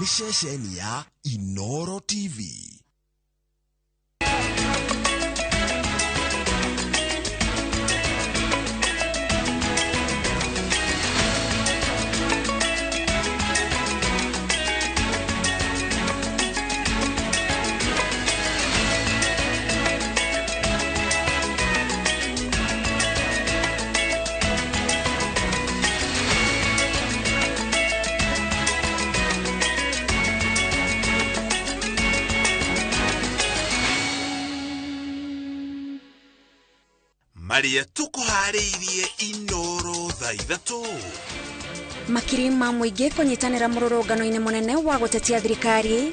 Nĩ ceceni ya Inoro TV. Maria tukuharĩirie Inoro thaa ithatũ. Makiri ma mũingĩ kũnyitanĩra mũrũrũngano-inĩ mũnene wa gũtetia thirikari.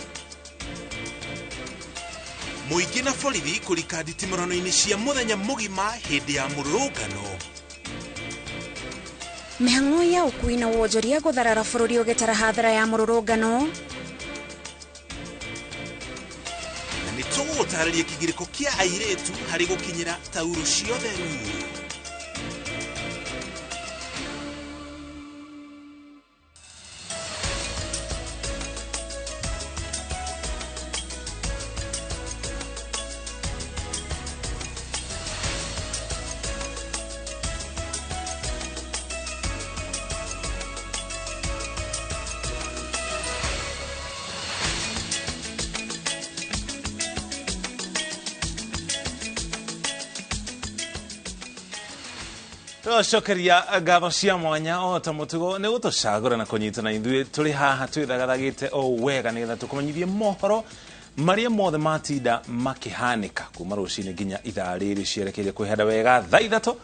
Mũingĩ na borithi kũrika nditimũrano-inĩ cia mũthenya mũgima hĩndĩ ya mũrũrũngano. Mĩhang'o ya ũkui na wonjoria gũtharara bũrũri ũgĩtara hathara ya mũrũrũngano. Na nĩ tũgũgũtarĩria kĩgirĩko kĩa airĩtu harĩ gũkinyĩra tauro cia ũtheru. Tũcokeria ngatho cia mwanya o ta mũtugo nĩ gũtũcagũra na kũnyitana ithuĩ tũrĩ haha twĩthagathagĩte o wega nĩgetha tũkũmenyithie mohoro marĩa mothe matinda makĩhanĩka kuma rũcinĩ nginya ithaa rĩrĩ cierekeire kwĩhanda wega thaa ithatũ.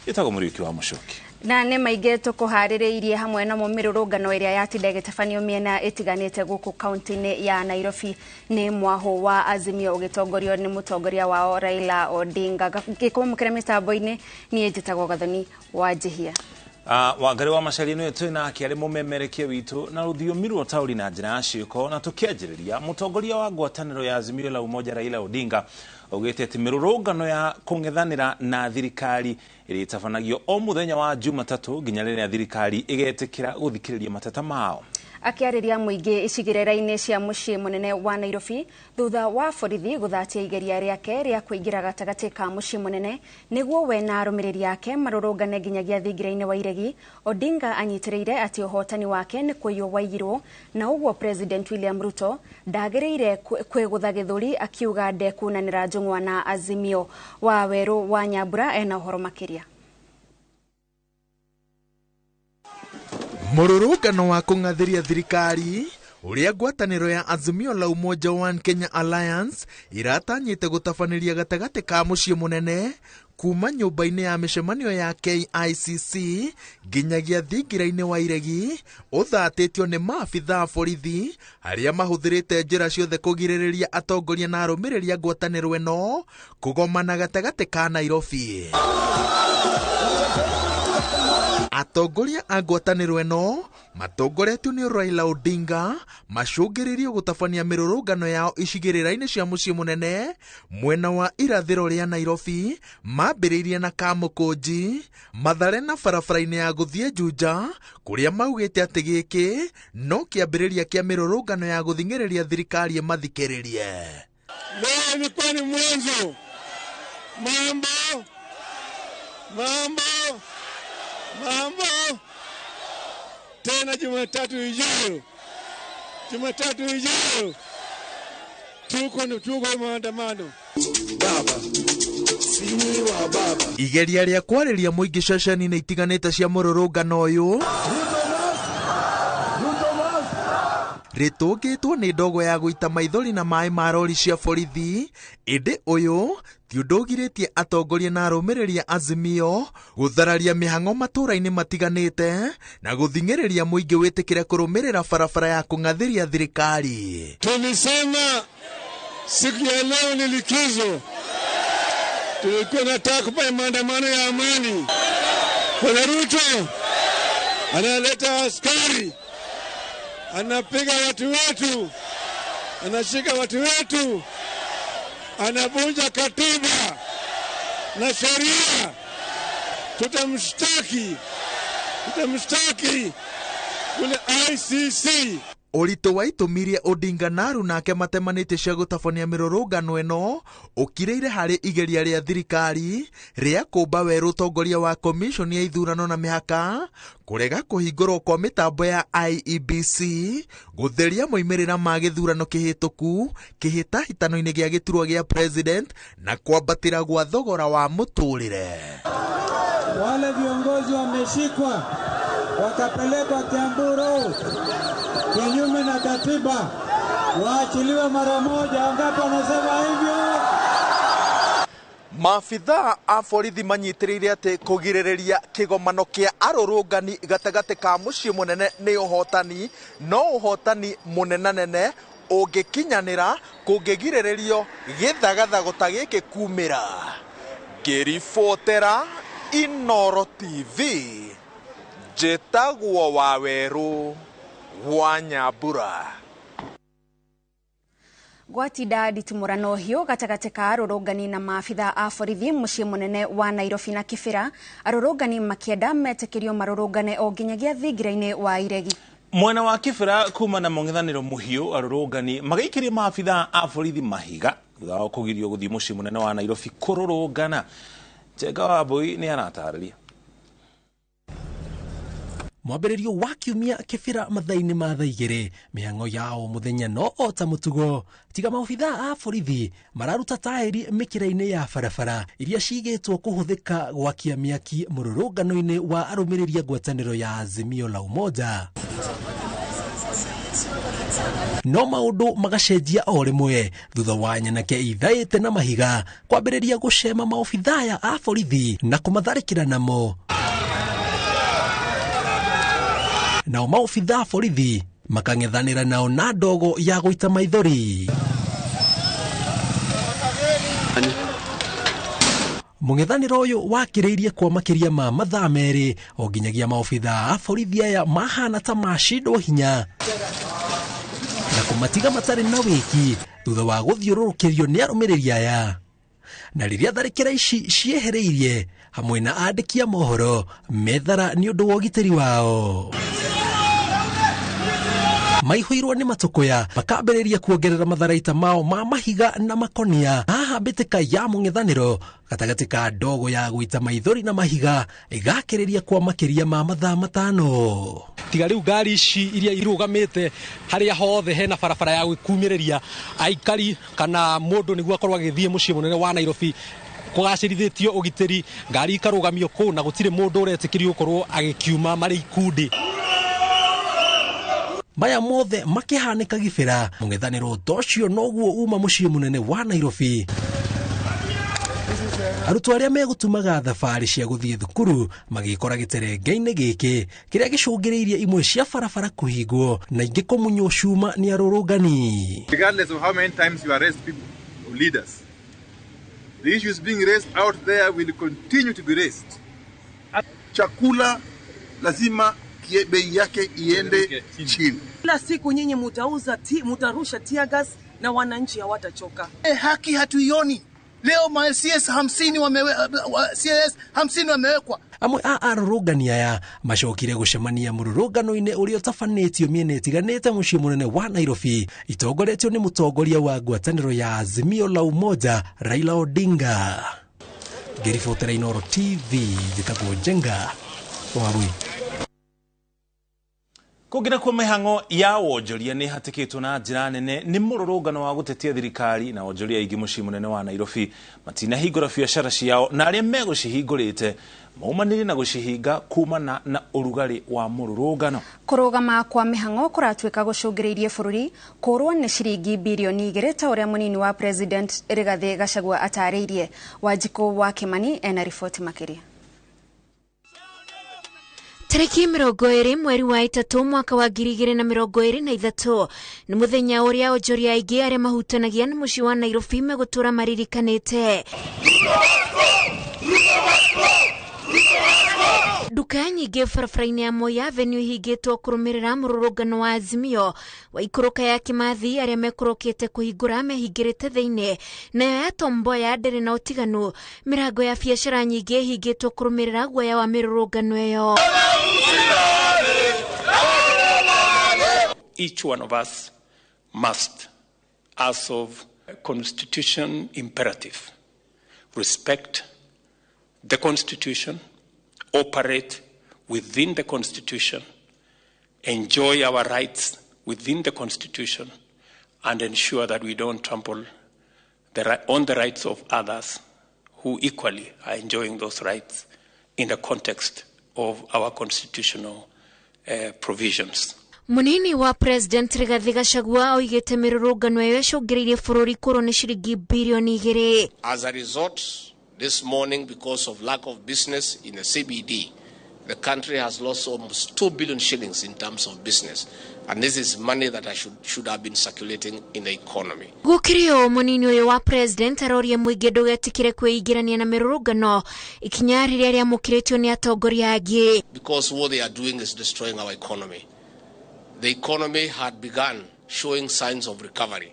Ĩtagwo Mũriũki wa Mũcoki. Na nĩ maingĩ tũkũharĩrĩirie hamwe namo mĩrũrũngano ĩrĩa yatinda ĩgĩtabanio mĩena ĩtiganĩte gũkũ kaunti-inĩ ya Nairobi nĩ mwahũ wa Azimio ũgĩtongorio nĩ mũtongoria wao Raila Odinga. Ngĩkũmũkĩra mĩtambo-inĩ niĩ njĩtagwo Gathoni wa Njihia. Wangari wa Macharia nĩwe twĩ nake arĩ mũmemerekia witũ na rũthiomi rwa ũtaũri na njĩra ya ciĩko. Na tũkĩanjĩrĩria, mũtongoria wa ngwatanĩro ya Azimio la Umoja Raila Odinga augĩte atĩ mĩrũrũngano ya kũng'ethanĩra na thirikari ĩrĩtabanagio o mũthenya wa Jumatatũ nginya rĩrĩa thirikari ĩgetĩkĩra gũthikĩrĩria mateta mao. Akĩarĩria mũingĩ icigĩrĩra-inĩ cia mũciĩ mũnene wa Nairobi thutha wa borithi gũthatia igeria rĩake rĩa kũingĩra gatagatĩ ka mũciĩ mũnene nĩguo we na arũmĩrĩri ake marũrũngane nginyagia thingira-inĩ wa Iregi, Odinga anyitĩrĩire atĩ ũhotani wake nĩ kũiywo waiyirwo na ũguo President William Ruto ndagĩrĩire kwĩgũtha gĩthũri akiuga ndekunanĩra njũng'wa na Azimio. Wa Werũ wa Nyambura ena ũhoro makĩria. Mũrũrũngano wa kũng'athĩria thirikari ũrĩa ngwatanĩro ya Azimio la Umoja One Kenya Alliance iratanyĩte gũtabanĩria gatagatĩ ka mũciĩ mũnene kuma nyũmba-inĩ ya mĩcemanio ya KICC nginyagia thingira-inĩ wa Iregi ũthatĩtio nĩ maabithaa borithi arĩa mahũthĩrĩte njĩra ciothe kũgirĩrĩria atongoria na arũmĩrĩri a ngwatanĩro ĩno kũgomana gatagatĩ ka Nairobi. Atongoria a ngwatanĩro ĩno matongoretio nĩ Raila Odinga macũngĩrĩirio gũtabania mĩrũrũngano yao icigĩrĩra-inĩ cia mũciĩ mũnene mwena wa irathĩro rĩa Nairobi mambĩrĩirie na Kamũkũnji, Mathare na barabara-inĩ ya gũthiĩ Juja kũrĩa maugĩte atĩ gĩkĩ no kĩambĩrĩria kĩa mĩrũrũngano ya gũthing'ĩrĩria thirikari ĩmathikĩrĩrie. Leo ilikuwa ni mwanzo. Mambo mambo mambo tena Jumatatu ijayo, Jumatatu ijayo tuko maandamano. Baba sini wa baba. Igeria rĩa kwarĩria mũingĩ ceceni-inĩ itiganĩte cia mũrũrũngano ũyũ rĩtũngĩtwo nĩ ndogo ya gũita maithori na maĩ ma rori cia borithi, ĩndĩ ũyũ ti ũndũ ũgirĩtie atongoria na arũmĩrĩri a Azimio gũthararia mĩhang'o matũũra-inĩ matiganĩte na gũthing'ĩrĩria mũingĩ wĩtĩkĩre kũrũmĩrĩra barabara ya kũng'athĩria thirikari. Tulisema siku ya leo ni likizo, tulikuwa nataka kufanya maandamano ya amani. Bwana Ruto analeta askari, anapiga watu wetu, anashika watu wetu, anavunja katiba na sheria. Tutamshtaki, tutamshtaki kule ICC. Ũritũ wa itũmi iria Odinga na aruna ake matemanĩtie cia gũtabania mĩrũrũngano ĩno ũkirĩire harĩ igeria rĩa thirikari rĩa kũmba werũ ũtongoria wa komishoni ya ithurano na mĩhaka, kũrega kũhingũrwo kwa mĩtambo ya IEBC, gũtheria moimĩrĩra ma gĩthurano kĩhĩtũku kĩhĩtahĩtano-inĩ gĩa gĩturwa gĩa president na kwambatĩra gwa thogora wa mũtũrĩre. Wale viongozi wameshikwa wakapelekwa Kiambu Road kinyume na katiba, waachiliwe mara moja. Wangapi wanasema hivyo? Maabithaa a borithi manyitĩrĩire atĩ kũgirĩrĩria kĩgomano kĩa arũrũngani gatagatĩ ka mũciĩ mũnene nĩ ũhotani, no ũhotani mũnenanene ũngĩkinyanĩra kũngĩgirĩrĩrio gĩthagathago ta gĩkĩ kumĩra. Ngĩribotera Inooro TV, njĩtagwo Wawerũ wa Nyambura. Gwatinda nditimũrano hiũ gatagatĩ ka arũrũngani na maabitha a borithi mũciĩ mũnene wa Nairobi na Kibera, arũrũngani makĩenda metĩkĩrio marũrũngane o nginyagia thingira-inĩ wa iregi. Mwena wa Kibera kuma na mũng'ethanĩro mũhiũ, arũrũngani magĩikĩria maabitha a borithi mahiga thutha wa kũgirio gũthiĩ mũciĩ mũnene wa Nairobi kũrũrũngana. Njenga Wambui nĩ aratarĩria. Mwambĩrĩrio wa kiumia Kibera mathaa-inĩ ma thaa igĩrĩ, mĩhang'o ya o mũthenya no o ta mũtugo, tiga maobithaa a borithi mararuta taĩri mĩkĩra-inĩ ya barabara iria cigĩtwo kũhũthĩka gwakia mĩaki mũrũrũngano-inĩ wa arũmĩrĩri a ngwatanĩro ya Azimio la Umoja. No maũndũ magacenjia o rĩmwe thutha wa nyanake ithaĩte na mahiga kwambĩrĩria gũcema maobithaa a borithi na kũmatharĩkĩra namo. Nao maobithaa borithi makang'ethanĩra nao na ndogo ya gũita maithori. Mũng'ethanĩro ũyũ wakĩrĩirie kwa makĩria ma mathaa merĩ o nginyagia maobithaa a borithi aya mahana ta macindwo hinya na kũmatiga matarĩ na wĩki thutha wa gũthiũrũrũkĩrio nĩ arũmĩrĩri aya. Na rĩrĩa tharĩkĩra ici ciehereirie hamwe na andĩki a mohoro methara nĩ ũndũ wa ũgitĩri wao, maihũirwo nĩ matũkũya makambĩrĩria kuongerera matharaita mao ma mahiga na makonia. Haha mbĩtĩka ya mũng'ethanĩro gatagatĩ ka ndogo ya gũita maithori na mahiga ĩgakĩrĩria kwa makĩria ma mathaa 5. Tiga rĩu ngari ici iria irũgamĩte harĩa hothe hena barabara ya gwĩkumĩrĩria aikari kana mũndũ nĩguo akorwo agĩthiĩ mũciĩ mũnene wa Nairobi kũgacĩrithĩtio ũgitĩri, ngari ikarũgamio kũu na gũtirĩ mũndũ ũretĩkĩrio gũkorwo agĩkiuma marĩ ikundi. Maya mothe makĩhanĩka Gibera, mũng'ethanĩro ta ũcio noguo uma mũciĩ mũnene wa Nairobi. Arutwo arĩa megũtumaga thabarĩ cia gũthiĩ thukuru magĩkora gĩterenge-inĩ gĩkĩ kĩrĩa gĩcũngĩrĩirie imwe cia barabara kũhingwo na ingĩ kũmunywo cuma nĩ arũrũngani. Regardless of how many times you arrest people or leaders, the issues being raised out there will continue to be raised. Chakula lazima bei yake iende chini. Kila siku nyinyi mutauza mutarusha tear gas na wananchi hawatachoka. Haki hatuioni. Leo ma CS 50 CS 50 wamewekwa. Amwe a arũrũngani aya macokire gũcemania mũrũrũngano-inĩ ũrĩa ũtabanĩtio mĩena ĩtiganĩte mũciĩ mũnene wa Nairobi itongoretio nĩ mũtongoria wa ngwatanĩro ya Azimio la Umoja Raila Odinga. Ngĩribotera Inooro TV, njĩtagwo Njenga Wambui. Kũngĩ nakuo mĩhang'o ya wonjoria nĩ ĩhatĩkĩtwo na njĩra nene nĩ mũrũrũngano wa gũtetia thirikari na wonjoria aingĩ mũciĩ mũnene wa Nairobi matinahingũra biacara ciao na arĩa megũcihingũrĩte maumanĩire na gũcihinga kumana na ũrugarĩ wa mũrũrũngano. Kũrũgama kwa mĩhang'o kũratuĩka gũcũngĩrĩirie bũrũri kũrwo nĩ ciringi birioni 2 ta ũrĩa mũnini wa President Rigathĩ Gachagua atarĩirie. Wanjikũ wa Kĩmani ena riboti makĩria. Tarĩki 20 mweri wa 3 mwaka wa 2023 nĩ mũthenya ũrĩa onjoria aingĩ arĩa mahutanagia na mũciĩ wa Nairobi megũtũra maririkanĩte. Nduka nyingĩ barabara-inĩ ya Moi Avenue ihingĩtwo kũrũmĩrĩra mũrũrũngano wa Azimio wa ikũrũka ya Kimathi arĩa mekũrũkĩte kũhingũra mehingĩrĩte thĩinĩ, nayo ya Tom Mboya ndĩrĩ na ũtiganu. Mĩrango ya biacara nyingĩ ĩhingĩtwo kũrũmĩrĩra guoya wa mĩrũrũngano ĩyo. Each one of us must, as of constitution imperative, respect the Constitution, operate within the Constitution, enjoy our rights within the Constitution, and ensure that we don't trample on the rights of others who equally are enjoying those rights in the context of our constitutional provisions. Munini wa President Rigathi Gachagua oigĩte mĩrũrũngano ĩyo ĩcũngĩrĩirie bũrũri kũrwo nĩ ciringi birioni 2. As a result, this morning, because of lack of business in the CBD, the country has lost almost 2 billion shillings in terms of business. And this is money that should have been circulating in the economy. Gũkĩrĩ ũũ, mũnini ũyũ wa President aroria mũingĩ ndũgetĩkĩre kwĩingĩrania na mĩrũrũngano, ikinya rĩrĩa rĩamũkĩrĩtio nĩ atongoria angĩ. Because what they are doing is destroying our economy. The economy had begun showing signs of recovery.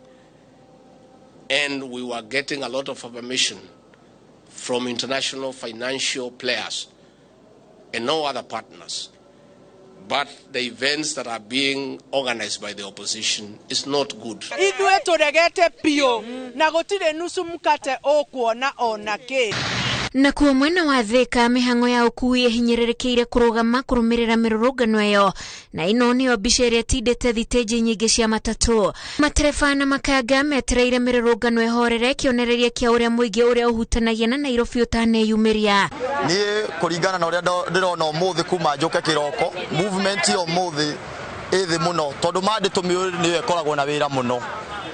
And we were getting a lot of affirmation from international financial players and no other partners. But the events that are being organized by the opposition is not good. Ithuĩ tũregete biũ na gũtirĩ nusu mkate ũkuona ona kĩ. Nakuo mwena wa Thika mĩhang'o ya ũkuui ĩhinyĩrĩrĩkĩire kũrũgama kũrũmĩrĩra mĩrũrũngano ĩyo, na ĩno nĩyo mbica ĩrĩa ĩtindĩte thitĩnji nyingĩ cia matatũ. Matereba na makanga metereire mĩrũrũngano ĩhorere, kĩonereria kĩa ũrĩa mũingĩ ũrĩa ũhutanagia na Nairobi ũtaneyumĩria. Niĩ kũringana na ũrĩa ndĩrona ũmũthĩ kuma njũke kĩroko, movement ya ũmũthĩ ĩ thĩ mũno tondũ Monday tũmĩũĩ nĩyo ĩkoragwo na wĩra mũno.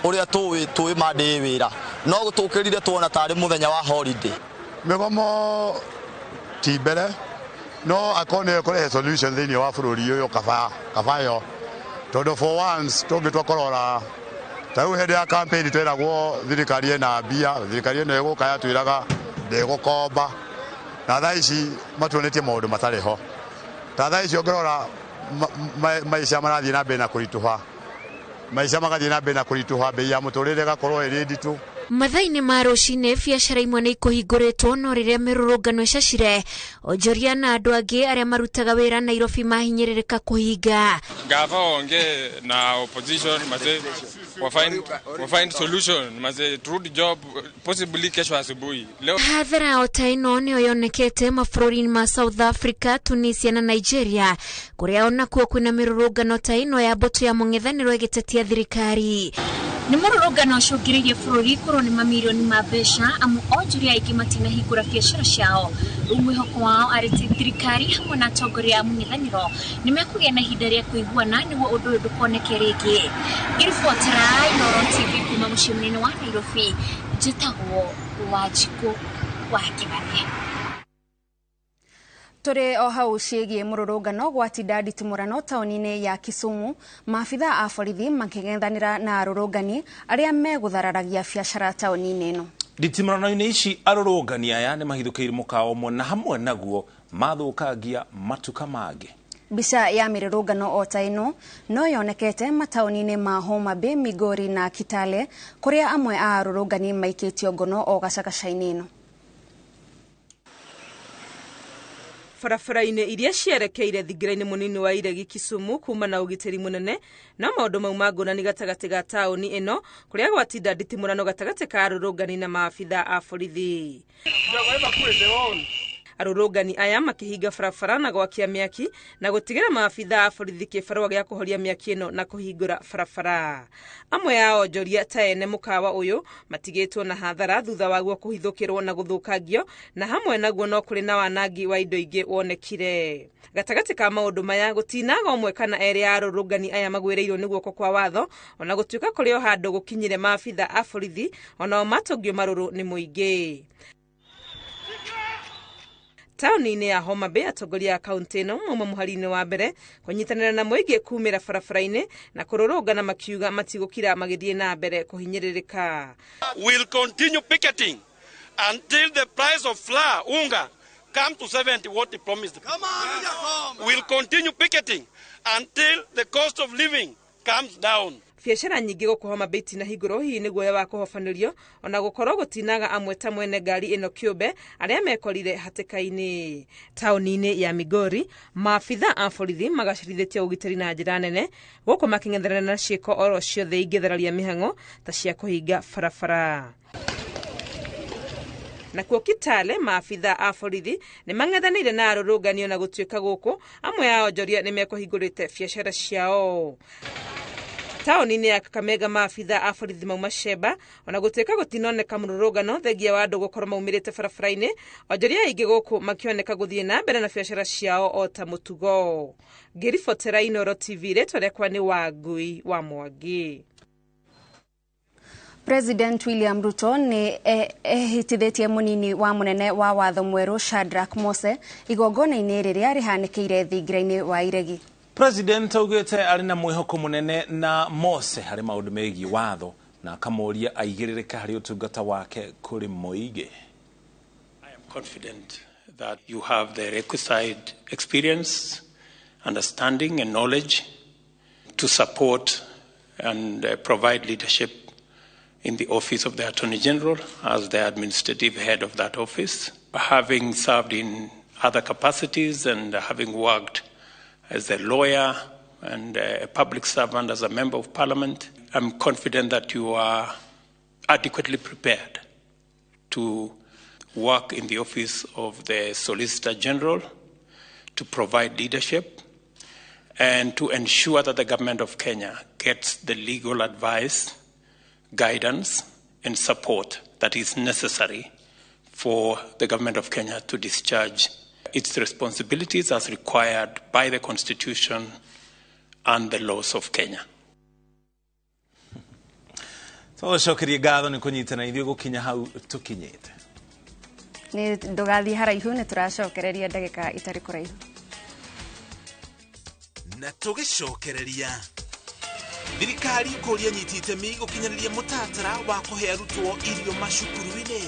Ũrĩa tũĩ Monday ĩ wĩra, no tũkĩrire tuona tarĩ mũthenya wa holiday. Mĩgomo ti mbere no akorwo nĩ ĩkũrehe solution thĩinĩ wa bũrũri ũyũ kaba yo, tondũ for once tũngĩtua kũrora ta rĩu hĩndĩ ya campaign tweragwo thirikari ĩna mbia, thirikari ĩno ĩgũka yatwĩraga ndĩgũkomba, na thaa ici matuonetie maũndũ matarĩ ho. Ta thaa ici ũngĩrora maica marathiĩ na mbere na kũritũha, maica magathiĩ na mbere na kũritũha, bei ya mũtũrĩre ĩgakorwo ĩrĩ nditũ. Mathaa-inĩ ma rũcinĩ biacara imwe nĩ ikũhingũrĩtwo, no rĩrĩa mĩrũrũngano ĩcacire, onjoria na andũ angĩ arĩa marutaga wĩra Nairobi mahinyĩrĩrĩka kũhinga. Gava waongee na opposition maze wa find solution maze turudi job possibly kesho asubuhi. Leo hathara o ta ĩno nĩyo yonekete mabũrũri-inĩ ma South Africa, Tunisia na Nigeria, kũrĩa onakuo kwĩna mĩrũrũngano ta ĩno ya mbũtũ ya mũng'ethanĩro ĩgĩtetia thirikari. Nĩ mũrũrũngano ũcũngĩrĩirie bũrũri kũrwo nĩ mamirioni ma mbeca, amu onjoria aingĩ matinahingũra biacara ciao. Rĩu mwĩhoko wao arĩ atĩ thirikari hamwe na atongoria a mũng'ethanĩro nĩ mekũgĩa na ihinda rĩa kũiguana nĩguo ũndũ ũyũ ndũkoneke rĩngĩ. Ngĩribotera Inooro TV kuma mũciĩ mũnene wa Nairobi, njĩtagwo Wanjikũ wa Kĩgane. Tũrĩ o hau ciĩgiĩ mũrũrũngano gwatinda nditimũrano taũni-inĩ ya Kisumu, maabitha a borithi makĩng'ethanĩra na arũrũngani arĩa megũthararagia biacara taũni-inĩ ĩno. Nditimũrano-inĩ ici arũrũngani aya nĩ mahithũkĩire mũkawa ũmwe na hamwe naguo mathũkangia matuka mangĩ. Mbica ya mĩrũrũngano o ta ĩno no yonekete mataũni-inĩ ma Homa Bay, Migori na Kitale, kũrĩa amwe a arũrũngani maikĩtio ngono o gacagaca-inĩ ĩno. Barabara-inĩ iria cierekeire thingira-inĩ mũnini wa Iregi Kisumu kuma na ũgitĩri mũnene, no maũndũ mau mangũrani gatagatĩ ga taũni ĩno kũrĩa gwatinda nditimũrano gatagatĩ ka arũrũngani na maabitha a borithi. Arũrũngani aya makĩhinga barabara na gwakia mĩaki na gũtigĩra maabitha a borithi kĩbarũa gĩa kũhoria mĩaki ĩno na kũhingũra barabara. Amwe a onjoria ta ene mũkawa ũyũ matigĩtwo na hathara thutha waguo kũhithũkĩrwo na gũthũkangio, na hamwe naguo no kũrĩ na wanangi wa indo ingĩ wonekire. Gatagatĩ ka maũndũ maya gũtinaga ũmwe kana erĩ a arũrũngani aya magwĩrĩirwo nĩ guoko kwa watho, ona gũtuĩka kũrĩ o handũ gũkinyire maabitha a borithi onao matũngio marũrũ nĩ mũingĩ. Taũni-inĩ ya Homa Bay atongoria a kaunti ĩno mauma mũhari-inĩ wa mbere kũnyitanĩra na mũingĩ kumĩra barabara-inĩ na kũrũrũngana makiuga matigũkira magĩthiĩ na mbere kũhinyĩrĩrĩka. We'll continue picketing until the price of flour, unga, come to 70 what he promised. We'll continue picketing until the cost of living comes down. Biacara nyingĩ gũkũ Homa Bay itinahingũrwo hihi nĩ guoya wa kũhobanĩrio ona gũkorwo gũtinaga amwe ta mwene ngari ĩno kĩũmbe arĩa mekorire hatĩka-inĩ. Taũni-inĩ ya Migori, maabitha a borithi magacĩrithĩtie ũgitĩri na njĩra nene gũkũ makĩng'ethanĩra na ciĩko oro ciothe ingĩthararia mĩhang'o ta cia kũhinga barabara. Nakuo Kitale, maabitha a borithi nĩ mang'ethanĩire na arũrũngani ona gũtuĩka gũkũ amwe a onjoria nĩ mekũhingũrĩte biacara ciao. Taũni-inĩ ya Kakamega, maabitha a borithi mauma Sheba ona gũtuĩka gũtinoneka mũrũrũngano thengia wa andũ gũkorwo maumĩrĩte barabara-inĩ, onjoria aingĩ gũkũ makĩoneka gũthiĩ na mbere na biacara ciao o ta mũtugo. Ngĩribotera Inooro TV, rĩtwa rĩakwa nĩ Wangui wa Mwangi. President William Ruto nĩ ehĩtithĩtie mũnini wa mũnene wa watho mwerũ Shadrack Mose igongona-inĩ rĩrĩa rĩhanĩkĩire thingira-inĩ wa Iregi. President augĩte arĩ na mwĩhoko mũnene na Mose harĩ maũndũ megiĩ watho na akamũria aigĩrĩrĩke harĩ ũtungata wake kũrĩ mũingĩ. I am confident that you have the requisite experience, understanding and knowledge to support and provide leadership in the office of the Attorney General as the administrative head of that office. Having served in other capacities and having worked as a lawyer and a public servant, as a member of parliament, I'm confident that you are adequately prepared to work in the office of the Solicitor General, to provide leadership and to ensure that the government of Kenya gets the legal advice, guidance and support that is necessary for the government of Kenya to discharge its responsibilities as required by the Constitution and the laws of Kenya. Tũgũcokerie ngatho nĩ kũnyitana ithuĩ gũkinya hau tũkinyĩte. Nĩ ndũgathiĩ haraihu, nĩ tũracokereria ndagĩka itarĩ kũraihu. Na tũgĩcokereria thirikari kũria nyiti itemi gũkinyanĩria mũtaratara wa kũhe arutwo irio macukuru-inĩ.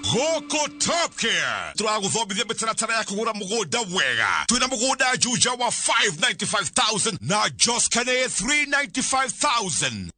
Gũkũ Top Care tũragũthomithia mĩtaratara ya kũgũra mũgũnda wega. Twĩna mũgũnda Juja wa 595,000 na Joskane 395,000.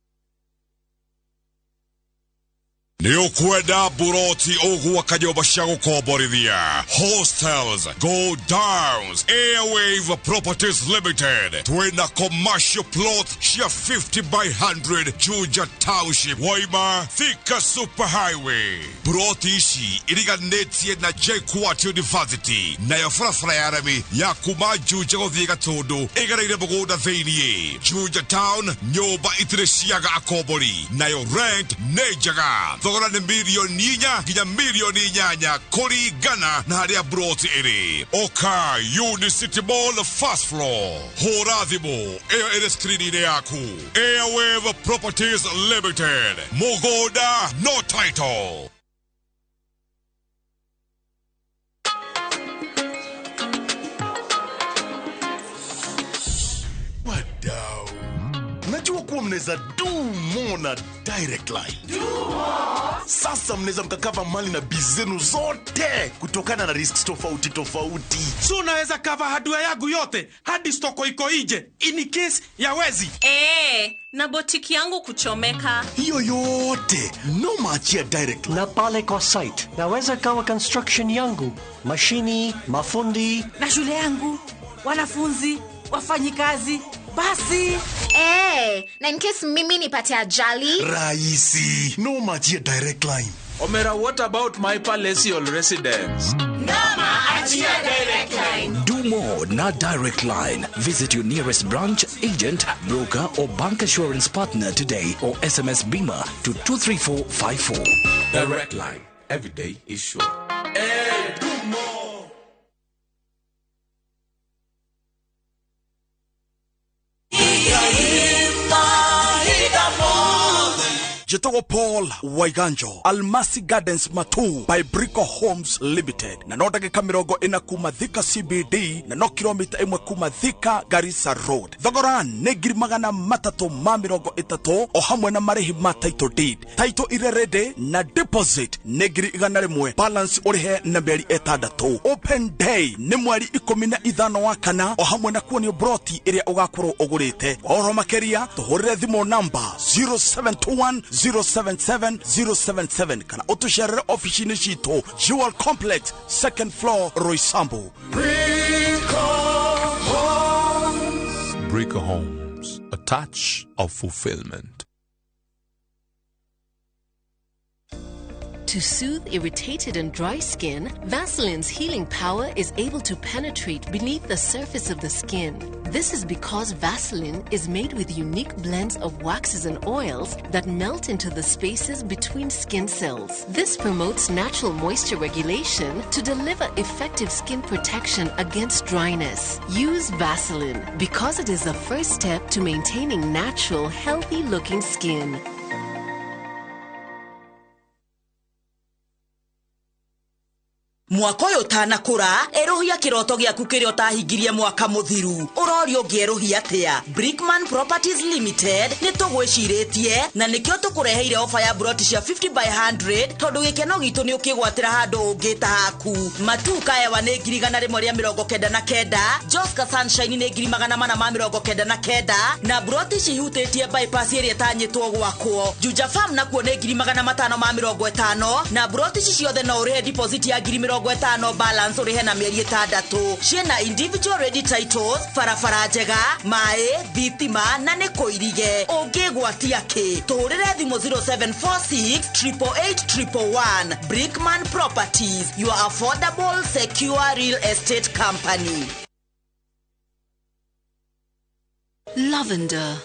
Nĩ ũkwenda buroti ũgwaka nyũmba cia gũkomborithia, hostels, go downs, Airwave Properties Limited. Twĩna commercial plot cia 50 by 100 Juja Township, Waima, Thika Super Highway. Buroti ici iriganĩtie na JKUAT University, nayo barabara ya rami ya kuma Juja gũthiĩ Gatũndũ ĩgereire mũgũnda thĩiniĩ. Juja Town, nyũmba itirĩ ciaga akombori, nayo rent nĩ njega. Thogora nĩ 4 nginya 8 million kũringana na harĩa broti ĩrĩ. Oka Unicity Mall first floor. Hũra thimũ ĩyo ĩrĩ screen-inĩ yaku. Airwave Properties Limited. Mũgũnda no title. Wadau, najua kuwa mnaweza do more na Direct Line. Do more. Sasa mnaweza mkakava mali na biz zenu zote kutokana na risks tofauti tofauti. So unaweza cover hardware yangu yote hadi stoko iko nje in case ya wezi. Na botiki yangu kuchomeka. Hiyo yote no maachia Direct Line. Na pale kwa site naweza kawa construction yangu, mashini, mafundi na shule yangu, wanafunzi, wafanyikazi. Basi. Na in case mimi nipate ajali. Raisi, no maachia Direct Line. Omera, what about my palatial residence? Noma achia Direct Line. Do more na Direct Line. Visit your nearest branch, agent, broker or bank assurance partner today or SMS BIMA to 23454. Direct Line. Every day is sure. Hey, do more. Njĩtagwo Paul Waiganjo, Almasi Gardens Matu by Brico Homes Limited, na no ndagĩka 40 kuma Thika CBD na no kilomita 1 kuma Thika Garissa Road. Thogora nĩ 330,000 o hamwe na marĩhi ma title deed, title ire ready na deposit nĩ 100,000, balance ũrĩhe na mĩeri 6. Open day nĩ mweri 15 wa kana o hamwe na kuonio broti ĩrĩa ũgakorwo ũgũrĩte. Kwa ũhoro makĩria tũhũrĩre thimũ namba 0721 077 077 kana ũtũcerere ofici-inĩ citũ Jewel Complex, second floor, Roysambu. Brico Homes, a touch of fulfillment. To soothe irritated and dry skin, Vaseline's healing power is able to penetrate beneath the surface of the skin. This is because Vaseline is made with unique blends of waxes and oils that melt into the spaces between skin cells. This promotes natural moisture regulation to deliver effective skin protection against dryness. Use Vaseline because it is the first step to maintaining natural, healthy-looking skin. Mwaka ũyũ ũtanakũra erũhia kĩroto gĩaku kĩrĩa ũtahingirie mwaka mũthiru. Ũrorio ũngĩerũhia atĩa? Brickman Properties Limited nĩ tũgwĩcirĩtie na nĩkĩo tũkũreheire ofa ya broti cia 50 by 100 tondũ gĩkeno gitũ nĩ ũkĩgwatĩra handũ ũngĩta haku. Matuka Ewa nĩ 199,000, Joska Sunshine nĩ 499,000 na broti cihutĩtie bypass ĩrĩa ĩtanyĩtwo gwakwo. Juja Farm nakuo nĩ 550,000 na broti ici ciothe no ũrĩhe deposit ya 50,000 balance ũrĩhe na mĩeri 6. Ciĩna individual ready titles, barabara njega, maĩ, thitima na nĩ kũirige. Ũngĩgwatia kĩ? Tũhũrĩre thimũ 0746 888 111. Brickman Properties, your affordable, secure real estate company. Lavender,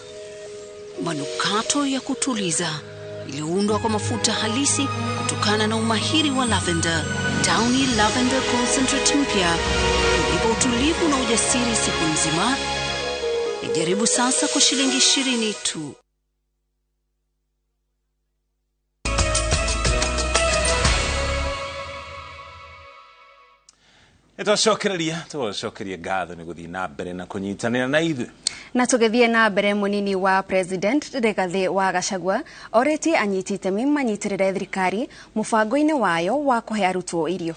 manukato ya kutuliza iliyoundwa kwa mafuta halisi kutokana na umahiri wa lavender. Downy Lavender Concentrate mpya unipa utulivu na ujasiri siku nzima. Ijaribu sasa kwa shilingi 20 tu. Twacokereria ngatho nĩ gũthiĩ na mbere na kũnyitanĩra na ithuĩ. Na tũgĩthiĩ na mbere, mũnini wa president Rigathĩ wa Gachagua orĩtie anyiti itemi manyitĩrĩre thirikari mũbango-inĩ wayo wa kũhe arutwo irio.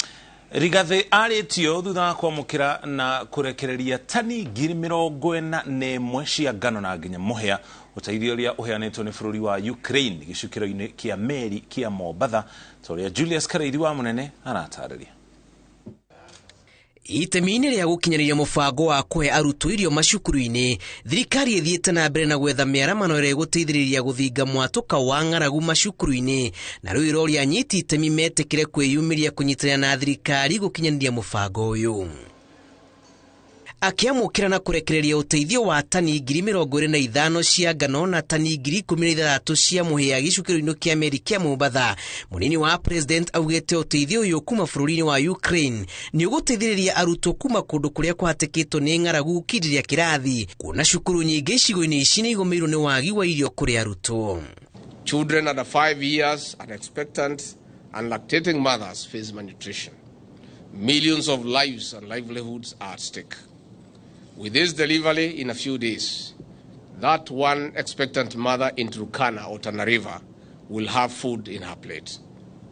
Rigathĩ arĩtio thutha wa kwamũkĩra na kũrekereria tani 41,000 cia ngano na nginya mũhĩa, ũteithio ũrĩa ũheanĩtwo nĩ bũrũri wa Ukraine gĩcukĩro-inĩ kĩa meri kĩa Mombatha, ta ũrĩa Julius Karaithi wa Mũnene aratarĩria. Itemi-inĩ rĩa gũkinyanĩria mũbango wa kũhe arutwo irio macukuru-inĩ, thirikari ĩthiĩte na mbere na gwetha mĩaramano ĩrĩa ĩgũteithĩrĩria gũthinga mwatũka wa ng'aragu macukuru-inĩ, na rĩu iroria anyiti itemi metĩkĩre kwĩyumĩria kũnyitanĩra na thirikari gũkinyanĩria mũbango ũyũ. Akĩamũkĩra na kũrekereria ũteithio wa tani 25,000 cia ngano na tani 16,000 cia mũhĩa gĩcukĩro-inĩ kĩa meri kĩa Mombatha, mũnini wa president augĩte ũteithio ũyũ kuma bũrũri-inĩ wa Ukraine nĩ ũgũteithĩrĩria arutwo kuma kũndũ kũrĩa kũhatĩkĩtwo nĩ ng'aragu gũkindĩria kĩrathi, kuona cukuru nyingĩ icigo-inĩ ici nĩ igũmĩirwo nĩ wagi wa irio kũrĩ arutwo. Children under 5 years and expectant and lactating mothers face malnutrition. Millions of lives and livelihoods are at stake. With this delivery in a few days, that one expectant mother in Turkana or Tana River will have food in her plate.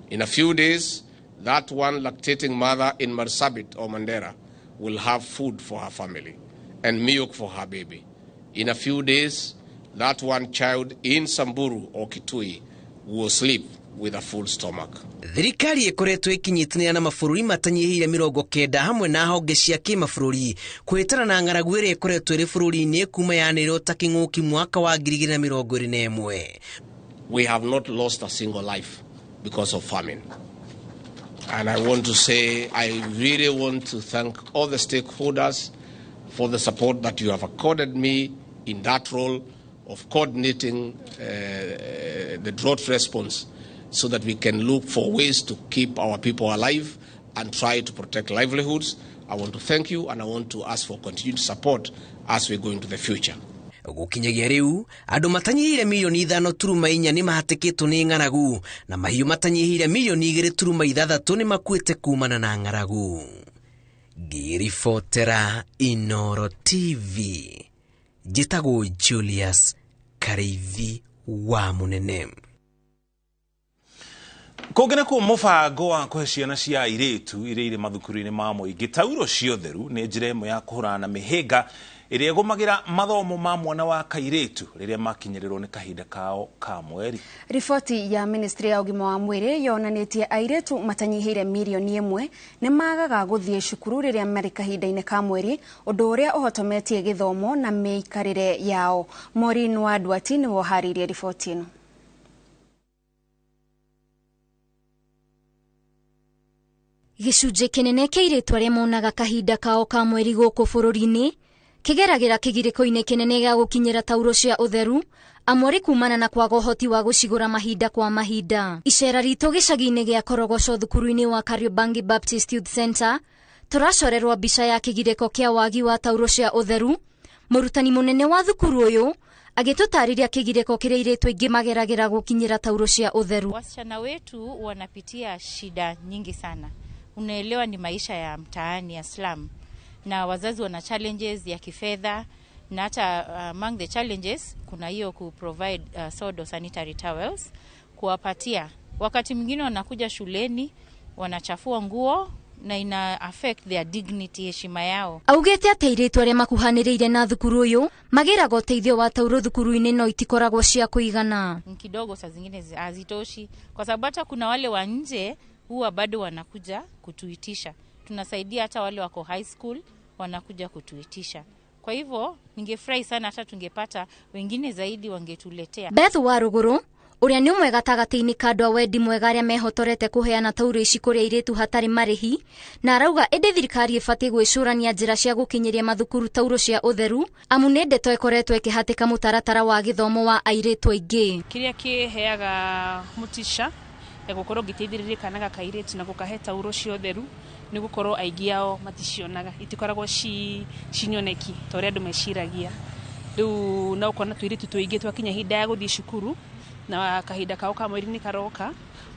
In a few days, that one lactating mother in Marsabit or Mandera will have food for her family and milk for her baby. In a few days, that one child in Samburu or Kitui will sleep with a full stomach. Thirikari ĩkoretwo ĩkĩnyitanĩra na mabũrũri matanyihĩire 90 hamwe na honge cia kĩmabũrũri kũhĩtana na ng'aragu ĩrĩa ĩkoretwo ĩrĩ bũrũri-inĩ kuma yanĩrĩrwo ta kĩng'ũki mwaka wa 2021. We have not lost a single life because of famine. And I want to say I really want to thank all the stakeholders for the support that you have accorded me in that role of coordinating the drought response so that we can look for ways to keep our people alive and try to protect livelihoods. I want to thank you and I want to ask for continued support as we go into the future. Gũkinyagia rĩu andũ matanyihĩire milioni 5.4 nĩ mahatĩkĩtwo nĩ ng'aragu na mahiũ matanyihĩire milioni 2.6 nĩ makuĩte kumana na ng'aragu. Ngĩribotera Inoro TV, njĩtagwo Julius Kariithi wa Munene. Kũngĩ nakuo mũbango wa kũhe ciana cia airĩtu iria irĩ mathukuru-inĩ ma mũingĩ tauro cia ũtheru nĩ njĩra ĩmwe ya kũhũrana na mĩhĩnga ĩrĩa ĩgũmagĩra mathomo ma mwana wa kairĩtu rĩrĩa makinyĩrĩrwo nĩ kahinda kao ka mweri. Riboti ya ministry ya ũgima wa mwĩrĩ yonanĩtie airĩtu matanyihĩire milioni 1 nĩ magaga gũthiĩ cukuru rĩrĩa marĩ kahinda-inĩ ka mweri, ũndũ ũrĩa ũhotometie gĩthomo na mĩikarĩre yao. Maureen wa Ndwati nĩwe ũharĩirie riboti ĩno. Gĩcunjĩ kĩnene kĩa airĩtu arĩa monaga kahinda kao ka mweri gũkũ bũrũri-inĩ kĩgeragĩra kĩgirĩko-inĩ kĩnene gĩa gũkinyĩra tauro cia ũtheru, amwe arĩ kumana na kwaga ũhoti wa gũcigũra mahinda kwa mahinda. Icera ritũ gĩcagi-inĩ gĩa Korogoco thukuru-inĩ wa Kariobangi Baptist Youth Center tũracorerwo mbica ya kĩgirĩko kĩa wagi wa tauro cia ũtheru. Mũrutani mũnene wa thukuru ũyũ agĩtũtarĩria kĩgirĩko kĩrĩa airĩtu aingĩ mageragĩra gũkinyĩra tauro cia ũtheru. Wasichana wetu wanapitia shida nyingi sana. Unaelewa ni maisha ya mtaani ya slum, na wazazi wana challenges ya kifedha, na hata among the challenges kuna hiyo ku provide sodo sanitary towels kuwapatia. Wakati mwingine wanakuja shuleni wanachafua nguo na ina affect their dignity, heshima yao. Augĩte atĩ airĩtu arĩa makuhanĩrĩire na thukuru ũyũ magĩraga ũteithio wa tauro thukuru-inĩ no itikoragwo cia kũigana. Kidogo saa zingine hazitoshi, kwa sababu hata kuna wale wa nje huwa bado wanakuja kutuitisha. Tunasaidia hata wale wako high school wanakuja kutuitisha. Kwa hivyo ningefurahi sana hata tungepata wengine zaidi wangetuletea. Beth Waruguru ũrĩa nĩ ũmwe gatagatĩ-inĩ ka andũ a wendi mwega arĩa mehotorete kũheana tauro ici kũrĩ airĩtu hatarĩ marĩhi, na arauga ĩndĩ thirikari ĩbatiĩ gwĩcũrania njĩra cia gũkinyĩria mathukuru tauro cia ũtheru, amu nĩ ndeto ĩkoretwo ĩkĩhatĩka mũtaratara wa gĩthomo wa airĩtu aingĩ. Kĩrĩa kĩheaga mũtisha ya gũkorwo ngĩteithĩrĩria kana ga kairĩtu na gũkahe tauro cia ũtheru nĩ gũkorwo aingĩ ao maticionaga, itikoragwo cinyoneki ta ũrĩa andũ meciragia. Rĩu no ũkona tũirĩtu tũingĩ twakinya ihinda ya gũthiĩ cukuru na kahinda kao ka mweri nĩ karoka,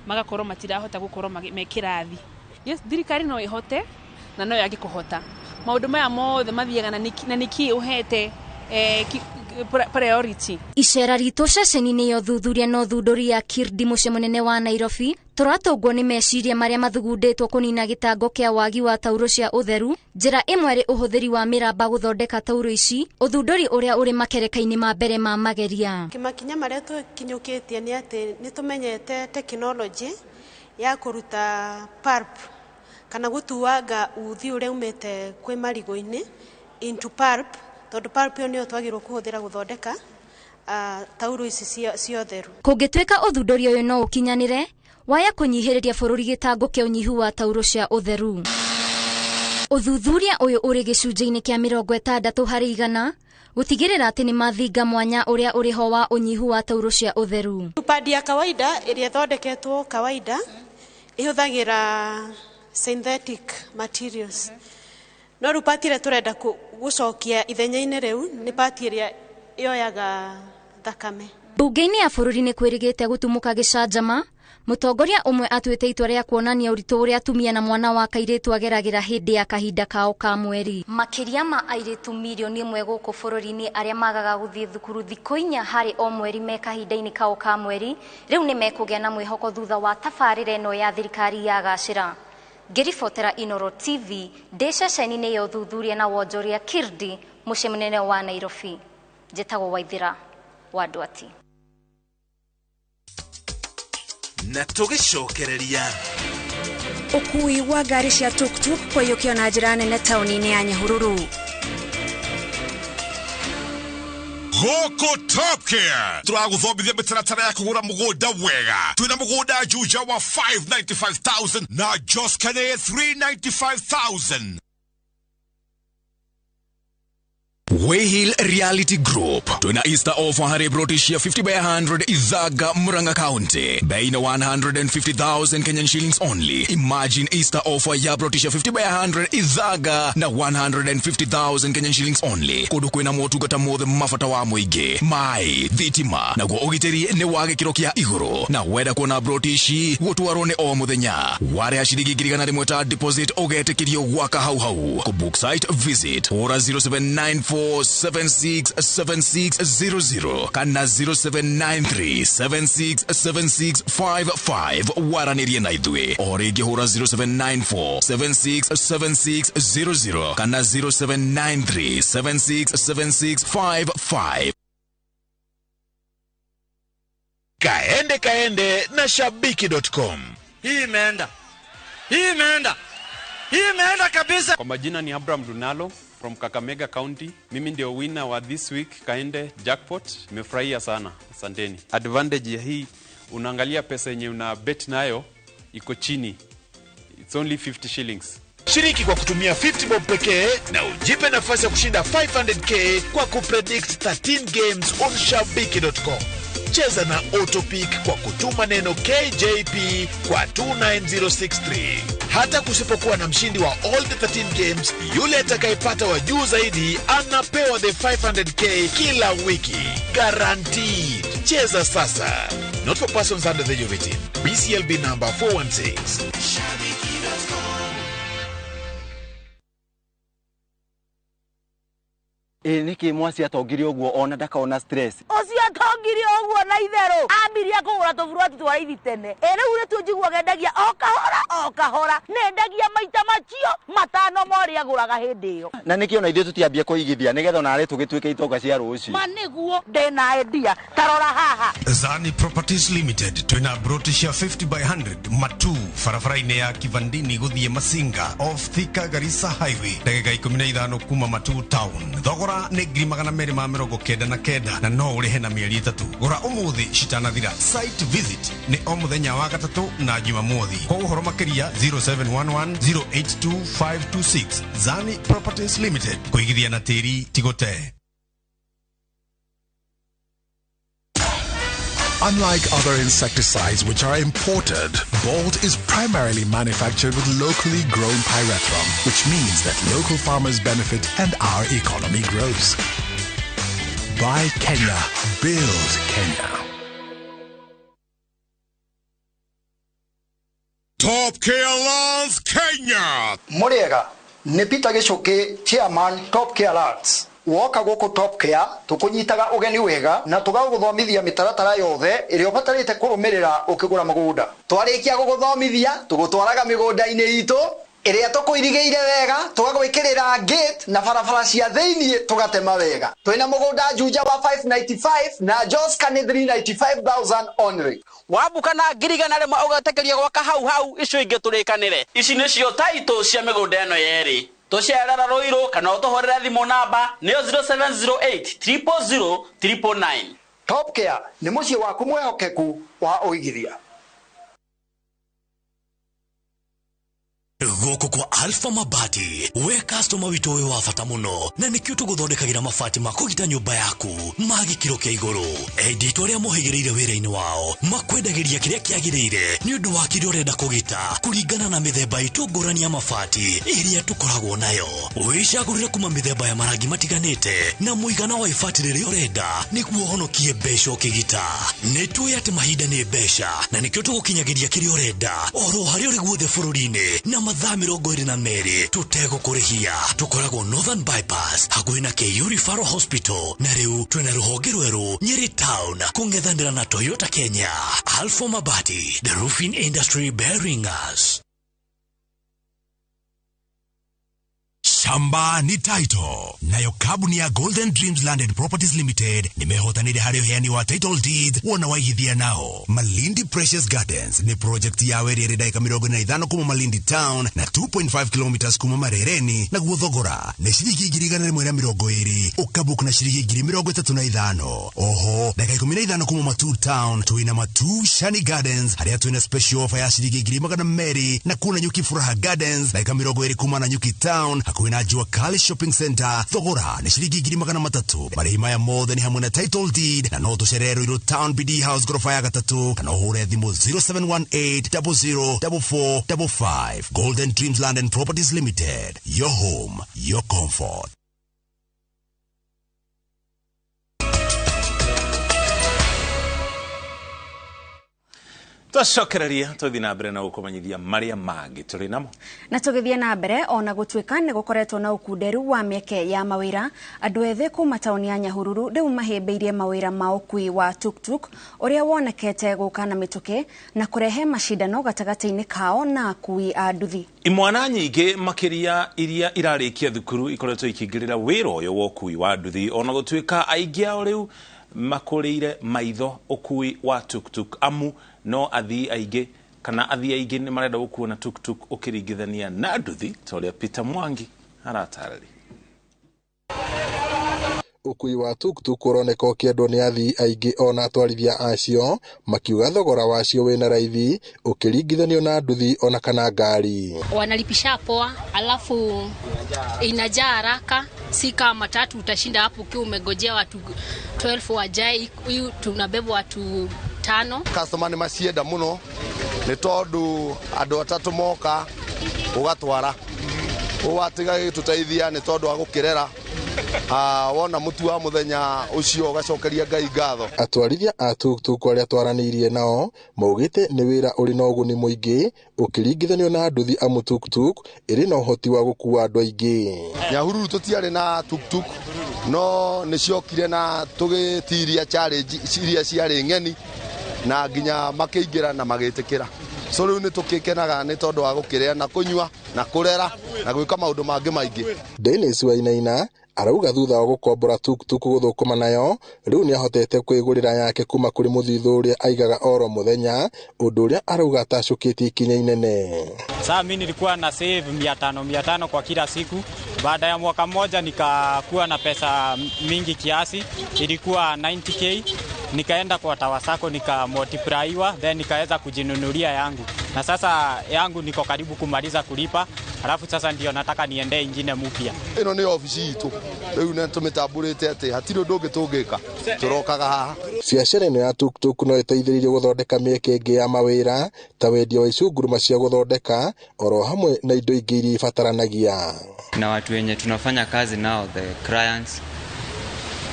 magakorwo matirahota gũkorwo me kĩrathi. Yes, thirikari no ĩhote na no yage kũhota. Maũndũ maya mothe mathiaga na nĩkĩ ũhete priority. Icera ritũ ceceni-inĩ ya ũthuthuria na ũthundũri ya Kirdi mũciĩ mũnene wa Nairobi tũratũngwo nĩ meciria marĩa mathugundĩtwo kũnina gĩtango kĩa wagi wa tauro cia ũtheru. Njĩra ĩmwe arĩ ũhũthĩri wa mĩramba gũthondeka tauro ici, ũthundũri ũrĩa ũrĩ makereka-inĩ ma mbere ma mageria. Makinya marĩa tũkinyũkĩtie nĩ atĩ nĩ tũmenyete tekinoronjĩ ya kũruta pulp kana gũtuanga uthi ũrĩa umĩte kwĩ marigũ-inĩ into pulp, tondũ pulp ĩyo nĩyo twagĩrĩirwo kũhũthĩra gũthondeka tauro ici cia ũtheru. Kũngĩtuĩka ũthundũri ũyũ no ũkinyanĩre, waya kũnyihĩrĩria bũrũri gĩtango kĩa ũnyihu wa tauro cia ũtheru. Ũthuthuria ũyũ ũrĩ gĩcunjĩ-inĩ kĩa 60 harĩ igana gũtigĩrĩra atĩ nĩ mathinga mwanya ũrĩa ũrĩ ho wa ũnyihu wa tauro cia ũtheru. Padi ya kawaida ĩrĩa ĩthondeketwo kawaida ĩhũthagĩra synthetic materials. No rĩu pati ĩrĩa tũrenda gũcokia ithenya-inĩ rĩu nĩ pati ĩrĩa yoyaga thakame. Mbunge-inĩ ya bũrũri nĩ kwĩrĩgĩte gũtumũka gĩcanjama, mũtongoria ũmwe atuĩte itua rĩa kuonania ũritũ ũrĩa atumia na mwana wa kairĩtu ageragĩra hĩndĩ ya kahinda kao ka mweri. Makĩria ma airĩtu milioni 1 gũkũ bũrũri-inĩ arĩa magaga gũthiĩ thukuru thikũ 4 harĩ o mweri me kahinda-inĩ kao ka mweri, rĩu nĩ mekũgĩa na mwĩhoko thutha wa tabarĩra ĩno ya thirikari ya gacĩra. Ngĩribotera Inoro TV ndĩ ceceni-inĩ ya ũthuthuria na wonjoria Kirdi mũciĩ mũnene wa Nairobi. Njĩtagwo Waithira wa Ndwati. Na tũgĩcokereria ũkui wa ngari cia tuktuk kũiyũkio na njĩra nene taũni-inĩ ya Nyahururu. Gũkũ Top Care tũragũthomithia mĩtaratara ya kũgũra mũgũnda wega. Twĩna mũgũnda Juja wa 595,000 na Joskane 395,000. Wayhill Reality Group twina Easter offer hari broti cia 50 by 100 Ithaga, Murang'a County, bei na 150,000 Kenyan shillings only. Imagine Easter offer ya broti cia 50 by 100 Ithaga na 150,000 Kenyan shillings only. Kundu kwina motungata mothe mabata wa muingi, mai, thitima, naguo ugitiri ni wa gikiro kia iguru. Na wenda kuona broti ici gutwarwo ni o muthenya, wareha ciringi 100,000 ta deposit ugetikirio gwaka hau hau. Ku book site visit ora 0794 767600 kana 0793 767655 waranirie na ithuĩ. O rĩngĩ hũra 0794 767600 kana 0793 767655. Kaende kaende na shabiki.com. Hii imeenda. Hii imeenda. Hii imeenda kabisa. Kwa majina ni Abraham Dunalo from Kakamega County. Mimi ndio winner wa this week Kaende Jackpot. Nimefurahia sana. Asanteni. Advantage ya hii, unaangalia pesa yenye una bet nayo iko chini. It's only 50 shillings. Shiriki kwa kutumia 50 bob pekee na ujipe nafasi ya kushinda 500K kwa kupredict 13 games on shabiki.com. Cheza na autopick kwa kutuma neno KJP kwa 29063. Hata kusipokuwa na mshindi wa all the 13 games, yule atakayepata wa juu zaidi anapewa the 500K kila wiki. Guaranteed. Cheza sasa. Not for persons under the age of 18. BCLB number 416. Ĩ nĩkĩ mwasi atongire ũguo ona ndakaona stress? Ũcio atongire ũguo na itherũ ambirie kũgũra tũburoti twa raithi tene. Ĩ rĩu nĩtuo njiguaga endagia o kahora o kahora, nĩ endagia maita macio matano ma ũrĩa agũraga hĩndĩ ĩyo. Na nĩkĩ ona ithuĩ tũtiambie kũigithia nĩgetha onarĩ tũgĩtuĩke itonga cia rũciũ? Ma nĩguo ndĩna idea, ta rora haha. Zani Properties Limited twina broti cia 50 by 100 Matu, barabara-inĩ ya Kivandini gũthiĩ Masinga off Thika Garissa Highway, ndagĩka 15 kuma Matu town. Thogora nĩ 299,000 na no ũrĩhe na mĩeri 3. Gũra ũmũthĩ citanathira. Site visit nĩ o mũthenya wa gatatũ na Jumamothi. Kwa ũhoro makĩria 0711 082 526. Zani Properties Limited, kũigithia na tĩri ti gũte. Unlike other insecticides which are imported, Bolt is primarily manufactured with locally grown pyrethrum, which means that local farmers benefit and our economy grows. Buy Kenya, build Kenya. Top Care Lands Kenya. Muriega nĩ Peter Gichuki, chairman Top Care Lands. Woka gũkũ Top Care tũkũnyitaga ũgeni wega na tũgagũthomithia mĩtaratara yothe ĩrĩa ũbatarĩte kũrũmĩrĩra ũkĩgũra mũgũnda. Twarĩkia gũgũthomithia tũgũtwaraga mĩgũnda-inĩ itũ ĩrĩa tũkũirigĩire wega, tũgagwĩkĩrĩra gate na barabara cia thĩiniĩ tũgatema wega. Twĩna mũgũnda Juja wa 595 na Joska nĩ 395,000 only. Wambuka na 100,000 ũgetĩkĩrio gwaka hau hau, icio ingĩ tũrĩkanĩre. Ici nĩcio taitũ cia mĩgũnda ĩno yerĩ. Tũcerera Rũirũ kana ũtũhũrĩre thimũ namba nĩyo 0708 000 999. Top Care nĩ mũciĩ waku mwĩhokeku wa ũigithia. Gũkũ kwa Alpha Mabati, we customer witũ wĩ wa bata mũno, na nĩkĩo tũgũthondekagĩra mabati ma kũgita nyũmba yaku ma gĩkĩro kĩa igũrũ. Endia itũ arĩa mohĩgĩrĩire wĩra-inĩ wao makwendagĩria kĩrĩa kĩagĩrĩire nĩ ũndũ wa kĩrĩa ũrenda kũgita kũringana na mĩthemba itũ ngũrani ya mabati ĩrĩa tũkoragwo nayo. Wĩcagũrĩre kuma mĩthemba ya marangi matiganĩte na mũigana wa ibati rĩrĩa ũrenda nĩguo ũhonokie mbeca ũkĩgita. Nĩ tũĩ atĩ mahinda nĩ mbeca na nĩkĩo tũgũkinyagĩria kĩrĩa ũrenda oro harĩa ũrĩ guothe bũrũri-inĩ na mathaa 22 tũtegũkũrĩhia. Tũkoragwo Northern Bypass hakuhĩ na KU Referral Hospital, na rĩu twĩna rũhonge rwerũ Nyeri Town kũng'ethanĩra na Toyota Kenya. Alpha Mabati, the roofing industry bearing us. Shamba ni title. Nayo kabuni ya Golden Dreams Land and Properties Limited nimehotanire harĩ ũheani wa title deeds wona waigithia nao. Malindi Precious Gardens ni project ya weri ĩrĩ ndagĩka 45 kuma Malindi Town na 2.5 kilometers kuma Marereni, naguo thogora nĩ ciringi 120,000 ũkabook na ciringi 35,000. Oho ndagĩka 15 kuma Matu Town twĩna Matu Shani Gardens harĩa twĩna special offer ya ciringi 200,000 na kuna Nyuki Furaha Gardens ndagĩka 20 kuma na Nyuki Town hakuhĩ na ya Jua Kali Shopping Center. Thogora nĩ ciringi 300,000. Marĩhi maya mothe nĩ hamwe na title deed, na no tũcerere Ruiru Town BD House gorofa ya gatatũ, kana ũhũre thimũ 0718 00 4455. Golden Dreams Land and Properties Limited, your home, your comfort. Twacokereria tũthiĩ na mbere na gũkũmenyithia marĩa mangĩ tũrĩ namo. Na tũgĩthiĩ na mbere, ona gũtuĩka nĩ gũkoretwo na ũkunderu wa mĩeke ya mawĩra, andũ ethĩ kuma taũni ya Nyahururu rĩu mahĩmbĩirie mawĩra ma ũkui wa tuktuk ũrĩa wonekete gũka na mĩtũkĩ na kũrehe macindano gatagatĩ-inĩ kao na akui a nduthi. Imwana nyingĩ makĩria iria irarĩkia thukuru ikoretwo ikĩingĩrĩra wĩra ũyũ wa ũkui wa nduthi, ona gũtuĩka aingĩ ao rĩu makũrĩire maitho ũkui wa tuktuk, amu no athii aingĩ kana athii aingĩ nĩ marenda gũkuo na tuktuk ũkĩringithania na nduthi, ta ũrĩa Peter Mwangi aratarĩria. Ũkui wa tuktuk ũroneka ũkĩendwo nĩ athii aingĩ ona atwarithia acio makiuga thogora wacio wĩna raithi ũkĩringithanio na nduthi ona kana ngari. Wanalipisha poa, alafu inajaa haraka, si kama matatu utashinda hapo ukiwa umegojea watu 12 wajae. Hii tunabeba watu 5. Customer nĩ macienda mũno nĩ tondũ andũ atatũ moka ũgatwara ũwatiga gĩtũteithia nĩ tondũ wa gũkĩrera. Wona mũtu wa mũthenya ũcio ũgacokeria Ngai ngatho. Atwarithia a tuktuk arĩa twaranĩirie nao maugĩte nĩ wĩra ũrĩ na ũguni mũingĩ ũkĩringithanio na nduthi, amu tuktuk ĩrĩ na ũhoti wa gũkua andũ aingĩ. Nyahururu tũtiarĩ na tuktuk no nĩciokire na tũgĩtiria challenge iria ciarĩ ng'eni na nginya makĩingĩra na magĩtĩkĩra. So rĩu nĩ tũkĩkenaga nĩ tondũ wa gũkĩrĩa na kũnyua na kũrera na gwĩka maũndũ mangĩ maingĩ. Dennis Wainaina arauga thutha wa gũkombora tuktuk gũthũkũma nayo rĩu nĩahotete kwĩgũrĩra yake kuma kũrĩ mũthithũ ũrĩa aigaga oro mũthenya, ũndũ ũrĩa arauga atacũkĩtie ikinya inene. Sasa mimi nilikuwa na save 500 500 kwa kila siku. Baada ya mwaka mmoja nikakuwa na pesa mingi kiasi, ilikuwa 90k. Nikaenda kwa Tawasako nikamultiplyiwa, then nikaweza kujinunulia yangu, na sasa yangu niko karibu kumaliza kulipa, alafu sasa ndio nataka niende ingine mpya. Ĩno nĩ ofici itũ rĩu nĩ tũmĩtambũrĩte atĩ hatirĩ ũndũ ũngĩ tũngĩka, tũrokaga haha. Biacara ĩno ya tuktuk no ĩteithĩrĩirie gũthondeka mĩeke ĩngĩ ya mawĩra ta wendia wa icunguruma cia gũthondeka oro hamwe na indo ingĩ iria ibataranagia. Na watu wenye tunafanya kazi nao, the clients,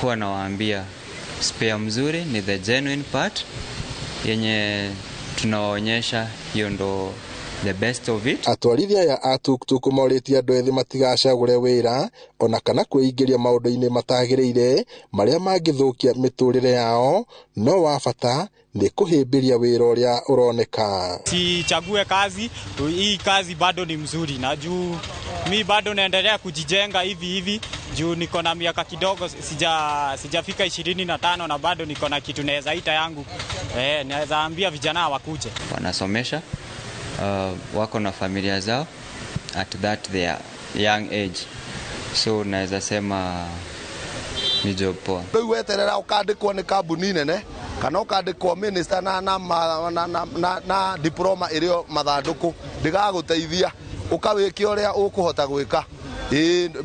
huwa nawaambia spare mzuri ni the genuine part yenye tunawaonyesha, hiyo ndo the best of it. Atwarithia aya a tuktuk morĩtie andũ ethĩ matigacagũre wĩra ona kana kwĩingĩria maũndũ-inĩ matagĩrĩire marĩa mangĩthũkia mĩtũrĩre yao, no wa bata nĩ kũhĩmbĩria wĩra ũrĩa ũroneka. Sichague kazi, hii kazi bado ni mzuri na juu mi bado naendelea kujijenga hivi hivi juu niko na miaka kidogo, sijafika 25 na bado niko na kitu naweza ita yangu. Naweza ambia vijana wakuje. Wanasomesha, wako na familia zao at that their young age, so naweza sema ni job poa. Rĩu weterera ũkandĩkwo nĩ kambuni nene kana ũkandĩkwo minister na diploma ĩrĩ mathandũkũ ndĩgagũteithia, ũkawĩke ũrĩa ũkũhota gwĩka.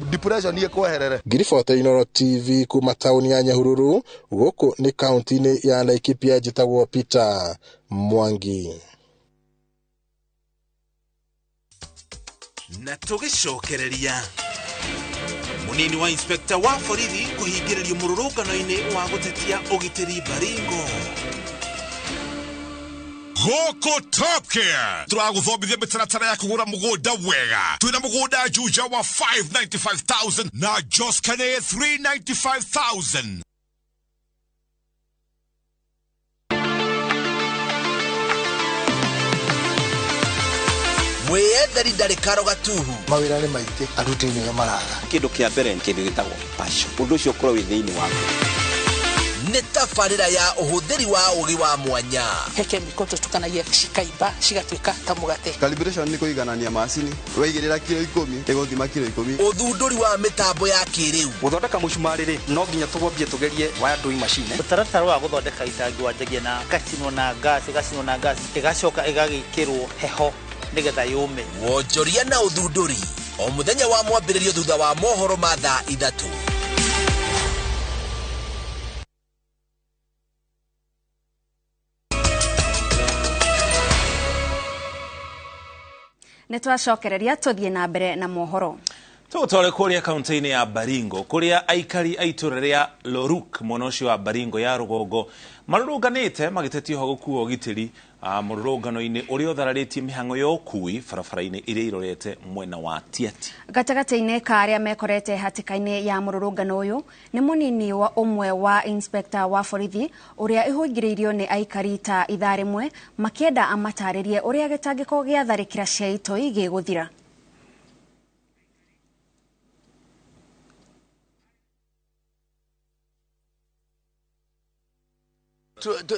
Depression ĩkweherere. Ngiribota Inooro TV kuma taũni ya Nyahururu, gũkũ nĩ kaunti-inĩ ya Laikipia, njĩtagwo Peter Mwangi. Na tũgĩcokereria munini wa inspector wa borithi kũhingĩrĩrio mũrũrũngano-inĩ wa gũtetia ũgitĩri Baringo. Gũkũ Top Care tũragũthomithia mĩtaratara ya kũgũra mũgũnda wega. Twĩna mũgũnda Juja wa 595,000 na Joskane 395,000. Mwĩyetheri ndarĩ karo gatuhu. Mawĩra nĩ maingĩ, aruti nĩo maraga. Kĩndũ kĩa mbere nĩ kĩndũ gĩtagwo passion. Ũndũ ũcio ũkorwo wĩ thĩinĩ waku. Nĩ tabarĩra ya ũhũthĩri wa ũgĩ wa mwanya. He kemiko tũtukanagia cikaimba cigatuĩka ta mũgate. Calibration nĩ kũiganania macini, waigĩrĩra kiro 10 ĩgũthima kiro 10. Ũthundũri wa mĩtambo ya kĩrĩu. Gũthondeka mũcumarĩ rĩ, no nginya tũgwambie tũgerie wire doing machine. Mũtaratara wa gũthondeka itangi wanjagia na gacinwo na gas, ĩgacinwo na gas, ĩgacoka ĩgagĩkĩrwo heho nĩgetha yũme. Wonjoria na ũthundũri O mũthenya wa mwambĩrĩrio thutha wa mohoro ma thaa 3. Nĩ twacokereria tũthiĩ na mbere na mohoro. Tũgũtware kũrĩa kaunti-inĩ ya Baringo kũrĩa aikari a itũra rĩa Loruk mwena ũcio wa Baringo ya rũgongo marũrũnganĩte magĩtetia ũhogoku wa ũgitĩri mũrũrũngano-inĩ ũrĩa ũthararĩtie mĩhang'o ya ũkui barabara-inĩ iria irorete mwena wa Tiaty. Gatagatĩ-inĩ ka arĩa mekorete hatĩka-inĩ ya mũrũrũngano ũyũ nĩ mũnini wa ũmwe wa inspector wa borithi ũrĩa ihũngĩrĩirio nĩ aikari ta ithaa rĩmwe makĩenda amatarĩrie ũrĩa gĩtangĩko gĩa tharĩkĩra cia itoi gĩgũthira.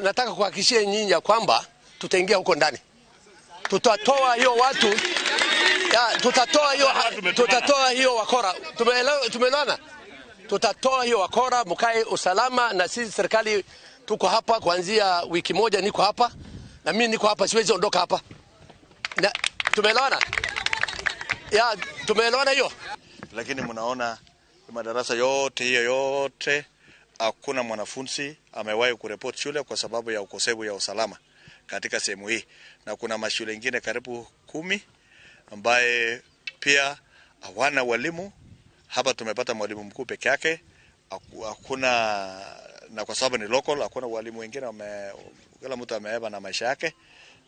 Nataka kuhakikishia nyinyi ya kwamba tutaingia huko ndani. Tutatoa hiyo watu ya, tutatoa hiyo wakora. Tumeelewana? Tutatoa hiyo wakora, mkae usalama na sisi serikali tuko hapa kuanzia wiki moja niko hapa na mimi niko hapa, siwezi ondoka hapa. Na tumeelewana? Ya, tumeelewana hiyo. Lakini mnaona madarasa yote hiyo yote hakuna mwanafunzi amewahi kureport shule kwa sababu ya ukosefu ya usalama katika sehemu hii, na kuna mashule mengine karibu 10 ambaye pia hawana walimu. Hapa tumepata mwalimu mkuu peke yake, hakuna, na kwa sababu ni local hakuna walimu wengine, kila mtu ameeba na maisha yake.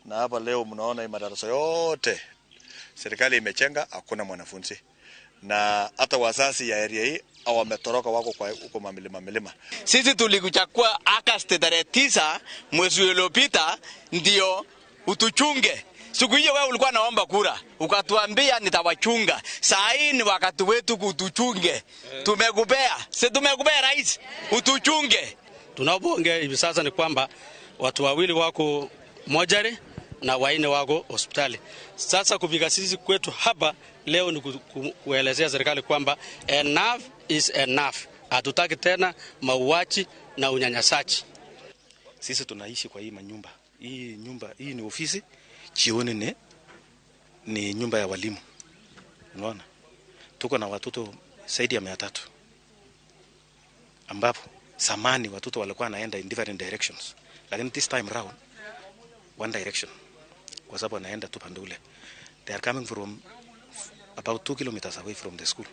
Na hapa leo mnaona madarasa yote serikali imechenga, hakuna mwanafunzi, na hata wazazi ya area hii wametoroka, wako kwa huko mamilima milima. Sisi tulikuchagua Agosti tarehe 9 mwezi uliopita ndio utuchunge. Siku hiyo wewe ulikuwa naomba kura, ukatuambia nitawachunga. Saa hii ni wakati wetu kutuchunge. Tumekupea, si tumekupea rais, utuchunge. Tunapoongea hivi sasa ni kwamba watu wawili wako mojari na 4 wako hospitali. Sasa kufika sisi kwetu hapa leo ni kuelezea serikali kwamba enough is enough. Hatutaki tena mauaji na unyanyasaji. Sisi tunaishi kwa hii manyumba. Hii nyumba hii ni ofisi, jioni ni nyumba ya walimu. Unaona? Tuko na watoto zaidi ya 300. Ambapo zamani watoto walikuwa wanaenda in different directions. Lakini this time round one direction. Kwa sababu wanaenda tu pande ule. They are coming from about 2 kilometers away from the school.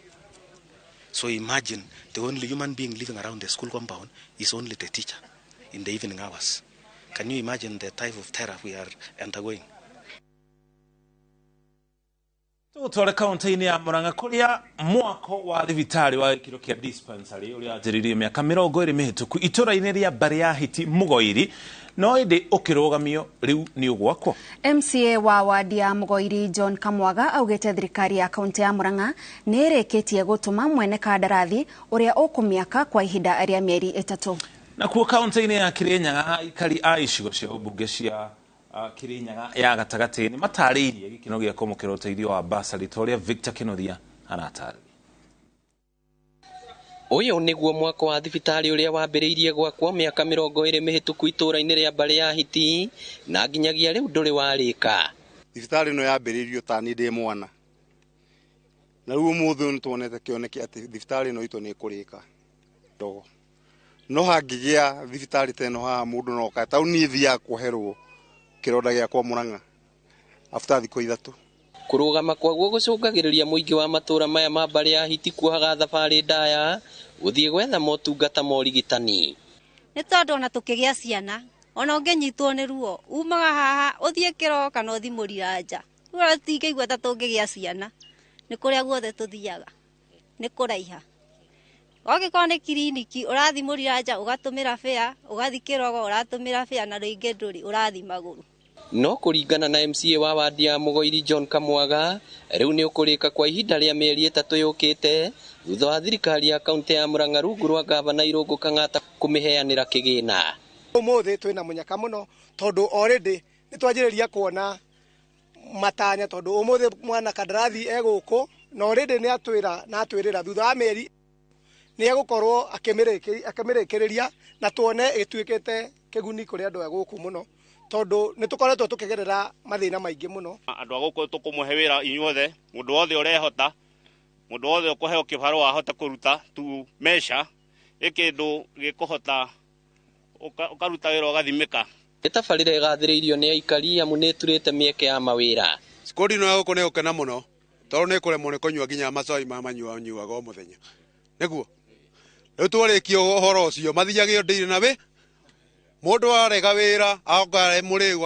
So imagine the only human being living around the school compound is only the teacher in the evening hours. Can you imagine the type of terror we are undergoing? Tũgũtware kaunti-inĩ ya Murang'a kũrĩa mwako wa thibitarĩ wa gĩkĩro kĩa dispensary ũrĩa wanjĩrĩirie mĩaka 20 mĩhĩtũku itũra-inĩ rĩa Mbarĩ ya Hiti Mũgoiri, no ĩndĩ ũkĩrũgamio rĩu nĩ ũgwakwo. MCA wa wadi ya Mũgoiri John Kamwaga augĩte thirikari ya kaunti ya Murang'a nĩ ĩrĩkĩtie gũtũma mwene kandarathi ũrĩa ũkũmĩaka kwa ihinda rĩa mĩeri 3. Nakuo kaunti-inĩ ya Kirinyaga aikari a icigo cia ũmbunge cia Kirinyaga ya gatagatĩ nĩ matarĩirie gĩkeno gĩa kwamũkĩra ũteithio wa basarĩ ta ũrĩa Victor Kĩnuthia aratarĩria. Ũyũ nĩguo mwako wa thibitarĩ ũrĩa wambĩrĩirie gwakwo mĩaka 20 mĩhĩtũku itũũra-inĩ rĩa Mbarĩ ya Hiti na nginyagia rĩu ndũrĩ warĩka. Thibitarĩ ĩno yambĩrĩirio ta niĩ ndĩ mwana, na rĩu ũmũthĩ ũyũ nĩtuonete kĩoneki atĩ thibitarĩ ĩno itũ nĩ ĩkũrĩka ndogo. No hangĩgĩa thibitarĩ ta ĩno haha mũndũ no oka, ta rĩu niĩ thiaga kuoherwo kĩronda gĩakwa Murang'a after thikũ 3. Kũrũgama kwaguo gũcũngagĩrĩria mũingĩ wa matũũra maya ma Mbarĩ ya Hiti kuohaga thabarĩ ndaya gũthiĩ gwetha motungata ma ũrigitani. Nĩ tondũ ona tũkĩgĩa ciana ona ũngĩnyitwo nĩ ruo umaga haha ũthiĩ kĩroko kana ũthiĩ mũriranja. Rĩu ona tũtingĩigua ta tũngĩgĩa ciana, nĩ kũrĩa guothe tũthiaga nĩ kũraiha. Ũngĩkorwo nĩ kiriniki ũrathiĩ mũriranja ũgatũmĩra bĩa, ũgathiĩ kĩrogo ũratũmĩra bĩa, na rĩngĩ ndũrĩ ũrathiĩ magũrũ. No kũringana na MCA wa wadi ya Mũgoiri John Kamwaga, rĩu nĩ ũkũrĩka kwa ihinda rĩa mĩeri 3 yũkĩte thutha wa thirikari ya kaunti ya Murang'a rungu rwa gavana Irũngũ Kang'ata kũmĩheanĩra kĩgĩna. Ũmũthĩ twĩna mũnyaka mũno tondũ already nĩ twanjĩrĩria kuona matanya, tondũ ũmũthĩ mwana kandarathi egũkũ na already nĩ atwĩra na atwĩrĩra thutha wa mĩeri nĩ egũkorwo akĩmĩrĩkĩrĩria na tuone ĩtuĩkĩte kĩguni kũrĩ andũ a gũkũ mũno, tondũ nĩ tũkoretwo tũkĩgerera mathĩna maingĩ mũno. Andũ a gũkũ tũkũmũhe wĩra inyuothe, mũndũ wothe ũrehota Mundu wothe ukuheo kibarua ahote kuruta tu measure ikindu gikuhota ukaruta wira ugathimika. Nĩ tabarĩra ĩgathĩrĩirio nĩ aikari amu nĩ ĩturĩte mĩeke ya mawĩra. Skodi no gũkũ nĩ gũkena mũno tondũ nĩ kũremwo nĩ kũnyua nginya macai ma manyuaga o mũthenya. Nĩguo rĩu twarĩkia ũhoro ũcio mathiage ndĩire na wĩ mũndũ arega wĩra aoka mũrĩu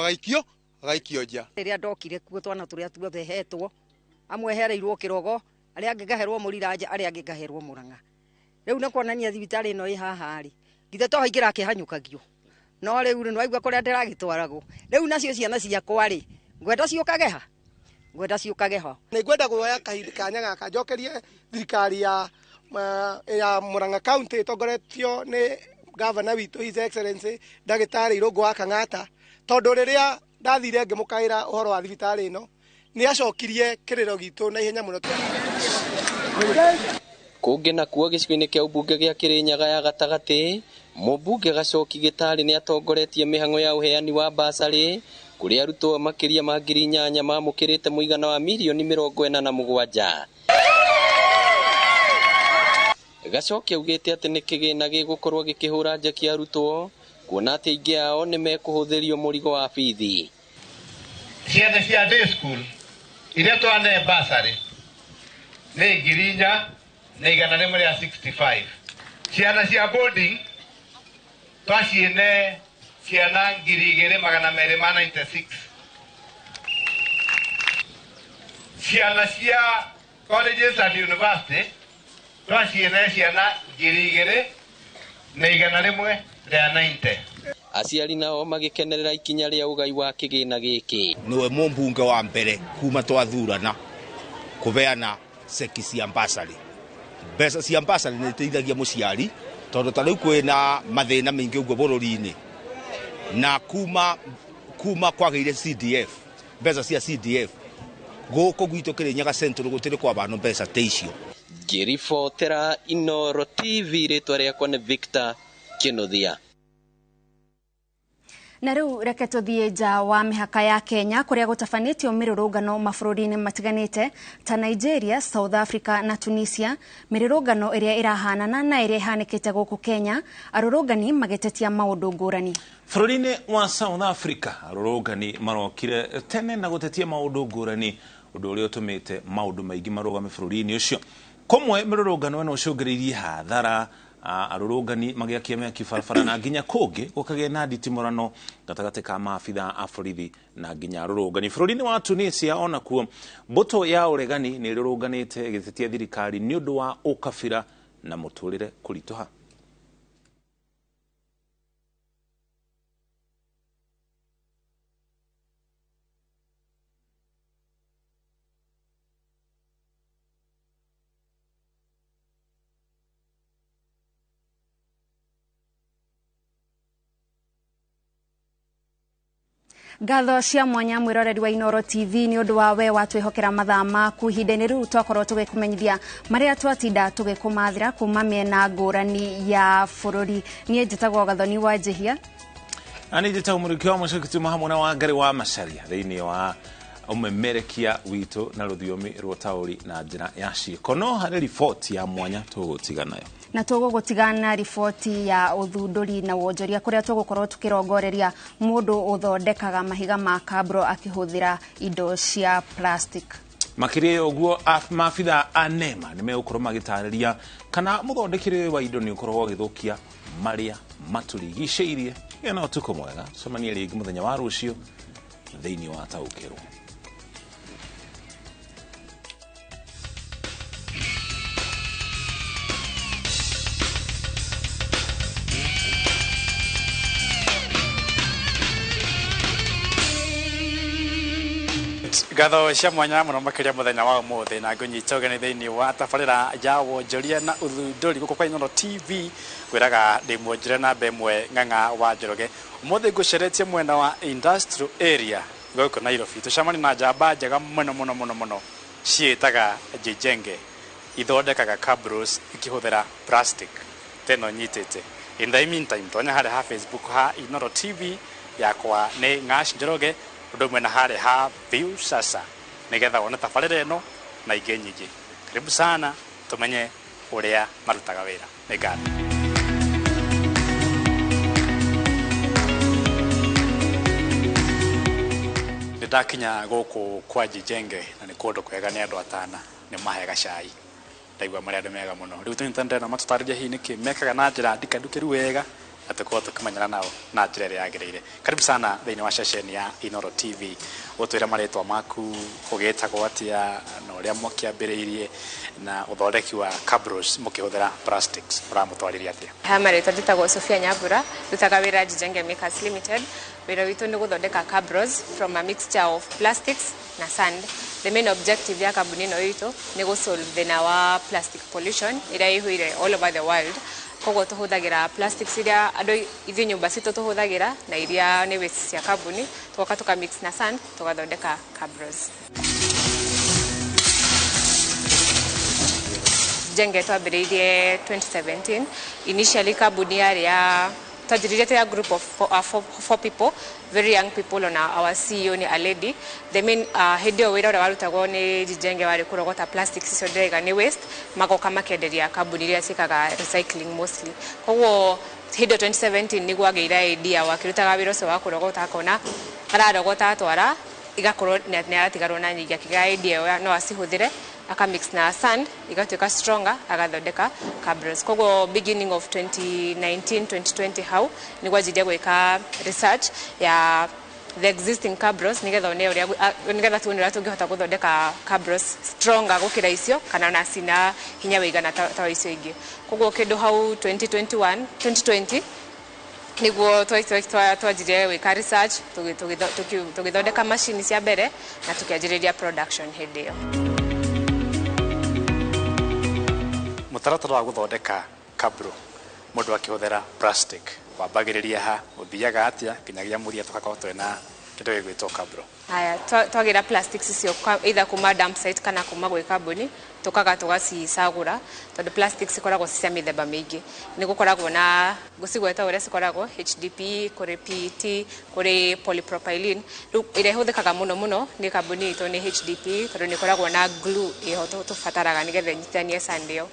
agaikio nja. Rĩrĩa ndokire kuo twana tũrĩa tuothe hetwo amwe hereirwo kĩrogo arĩa angĩ ngaherwo mũriranja arĩa angĩ ngaherwo mũrang'a. Rĩu nĩ kuonania thibitarĩ ĩno ĩ haha rĩ githĩ to haingĩra akĩhanyũkagio no rĩu nĩ waigua kũrĩa ndĩragĩtwaragwo. Rĩu nacio ciana ciakwa rĩ ngwenda ciũkage ha ngwenda ciũkage ho. Nĩ ngwenda kuoya kahinda kanya gaka njokerie thirikari ya Murang'a County ĩtongoretio nĩ gavana witũ His Excellency Ndagĩtarĩ Irũngũ wa Kang'ata, tondũ rĩrĩa ndathire ngĩmũkaĩra ũhoro wa thibitarĩ ĩno nĩ acokirie kĩrĩro gitũ na ihenya mũno. Kũngĩ nakuo gĩcigo-inĩ kĩa ũmbunge gĩa Kĩrĩnyaga ya gatagatĩ, mũmbunge Gacoki Gĩtarĩ nĩ atongoretie mĩhang'o ya ũheani wa basarĩ kũrĩ arutwo makĩria ma 8,000 mamũkĩrĩte mũigana wa mirioni 47. Gacoki augĩte atĩ nĩ kĩgĩna gĩgũkorwo gĩkĩhũra njeki arutwo kuona atĩ aingĩ ao nĩ mekũhũthĩrio mũrigo wa bithi. Ciana cia day school iria twane basarĩ nĩ 4,165. Ciana cia boarding twaciene ciana 2,296. Ciana cia colleges and university twaciene ciana 2,190. Aciari nao magĩkenerera ikinya rĩa ũgai wa kĩgĩna gĩkĩ. Nĩwe mũmbunge wa mbere kuma twathurana kũbeana ceki cia basarĩ. Mbeca cia basarĩ nĩ iteithagia mũciari tondũ ta rĩu kwĩna mathĩna maingĩ ũguo bũrũri-inĩ na kuma kwagĩire CDF, mbeca cia CDF gũkũ gwitũ Kĩrĩnyaga Central gũtirĩ kwa bantu mbeca ta icio. Ngĩribotera Inooro TV, rĩtwa rĩakwa nĩ Victor Kĩnuthia. Na rĩu reke tũthiĩ nja wa mĩhaka ya Kenya kũrĩa gũtabanĩtio mĩrũrũngano mabũrũri-inĩ matiganĩte ta Nigeria, South Africa na Tunisia, mĩrũrũngano ĩrĩa ĩrahanana na ĩrĩa ĩhanĩkĩte gũkũ Kenya, arũrũngani magĩtetia maũndũ ngũrani. Bũrũri-inĩ wa South Africa arũrũngani marokire tene na gũtetia maũndũ ngũrani, ũndũ ũrĩa ũtũmĩte maũndũ maingĩ marũgame bũrũri-inĩ ũcio. Kũmwe mĩrũrũngano ĩno ĩcũngĩrĩirie hathara, arũrũngani magĩakia mĩaki barabara na nginya kũngĩ gũkagĩa na nditimũrano gatagatĩ ka maabitha a borithi na nginya arũrũngani. Bũrũri-inĩ wa Tunisia onakuo mbũtũ ya ũregani nĩ ĩrũrũnganĩte ĩgĩtetia thirikari nĩ ũndũ wa ũkabira na mũtũrĩre kũritũha. Ngatho cia mwanya mwiroreri wa Inooro TV ni undu wa we watwihokera mathaa maku ihinda-inĩ rĩu twakorwo tũgĩkũmenyithia marĩa twatinda tũgĩkũmathĩra kuma mĩena ngũrani ya bũrũri. Niĩ njĩtagwo Gathoni wa Njihia na niĩ njĩtagwo Mũrĩki wa Mũcoki, tuma hamwe na Wangari wa Macharia thĩinĩ wa ũmemerekia witũ na rũthiomi rwa taũri na njĩra ya ciĩko. No harĩ riboti ya mwanya tũgũtiga nayo na tũgũgũtigana riboti ya ũthundũri na wonjoria kũrĩa tũgũkorwo tũkĩrongoreria mũndũ ũthondekaga mahiga ma kabro akĩhũthĩra indo cia plastic. Makĩria ũguo maabitha a NEMA nĩ megũkorwo magĩtarĩria kana mũthondekere wa indo nĩ ũkoragwo ũgĩthũkia marĩa matũrigicĩirie. Gĩa na ũtukũ mwega, tũcemanie rĩngĩ mũthenya wa rũciũ thĩinĩ wa Taũkĩrwo. Ngatho cia mwanya muno makiria muthenya wa umuthi na ngunyita ugeni thiini wa tabarira ya wonjoria na uthunduri guku kwa Inooro TV ngwiraga ndi mwonjore na mbemwe ng'ang'a wa Njoroge. Umuthi nguceretie mwena wa industrial area guku Nairobi, tucemani na njamba njega muno muno muno muno ciĩtaga Jijenge, ithondekaga cabros ikihuthira plastic teno nyitite. In the meantime tonya haria ha Facebook ha Inooro TV yakwa ni Ng'ash Njoroge undu umwe na haria ha Viusasa nigetha wone tabarĩra ĩno na ingĩ nyingĩ. Karibu sana tumenye uria marutaga wira. Nĩ ngatho. Ndakinya guku kwa Jijenge na nĩ kũndũ kwega nĩ andũ atana nĩ mahega cai ndaigua marĩ andũ mega mũno. Rĩu tũnyitanĩre na matũtarĩrie hihi nĩkĩ mekaga na njĩra ndikandukĩru wega na tũkorwo tũkĩmenyana nao na njĩra ĩrĩa yagĩrĩire. Karibu sana thĩinĩ wa ceceni ya Inooro TV. Ũtwĩre marĩtwa maku, ũgĩtagwo atĩa na ũrĩa mwakĩambĩrĩirie na ũthondeki wa cabros mũkĩhũthĩra plastics ũramũtwarĩria atĩa? Ha marĩtwa njĩtagwo Sofia Nyambura, ndutaga wĩra Jijenge Makers Limited. Wĩra witũ nĩ gũthondeka cabros from a mixture of plastics na sand. The main objective ya kambuni ĩno itũ nĩ gũsolve thĩna wa plastic pollution ĩrĩa ĩihũire all over the world. Koguo tũhũthagĩra plastics iria andũ ithuĩ nyũmba citũ tũhũthagĩra na iria nĩ waste cia kambuni, tũgoka tũka mix na sand tũgathondeka cabros. Jijenge twambĩrĩirie 2017. Initially kambuni yarĩ ya twanjĩrĩirie ya group of four people, very young people, ona our CEO ni a lady. The main hĩndĩ ĩyo wĩra ũrĩa warutagwo nĩ Jijenge warĩ kũrogota plastics icio ndĩraiga nĩ waste, magoka makenderia kambuni iria ciĩkaga recycling mostly. Koguo hĩndĩ ĩyo 2017 nĩguo agĩire idea wakĩrutaga wĩra ũcio wa kũrogota akona ararogota atwara igakorwo nĩ aratigarwo na nyingĩ, akĩgĩa idea ĩyo no acihũthĩre aka mix na sand igatuĩka stronger agathondeka cabros. Koguo beginning of 2019 2020 hau nĩguo anjirie gwĩka research ya the existing cabros nĩgetha one ũrĩa nĩgetha tuone ũrĩa tũngĩhota gũthondeka cabros stronger gũkĩra icio kana ona cina hinya wĩigana ta icio ingĩ. Koguo kĩndũ hau 2021 2020 nĩguo twanjirie gwĩka research tũgĩthondeka macini cia mbere na tũkĩanjĩrĩria production hĩndĩ ĩyo. Mũtaratara wa gũthondeka cabro mũndũ akĩhũthĩra plastic wambagĩrĩria ha ũthiaga atĩa nginyagia mũthia tũgakorwo twĩna kĩndũ gĩgwĩtwo cabro? Haya, twagĩra plastics icio either kuma dump site kana kuma gwĩ kambuni, tũkaga tũgacicagũra tondũ plastics cikoragwo ci cia mĩthemba mĩingĩ. Nĩ gũkoragwo na ngũcigweta ũrĩa cikoragwo HDPE, kũrĩ PET, kũrĩ polypropylene. Rĩu ĩrĩa ĩhũthĩkaga mũno mũno nĩ kambuni itũ nĩ HDPE tondũ nĩ ĩkoragwo na glue ĩho tũbataraga nĩgetha ĩnyitithanie sand ĩyo.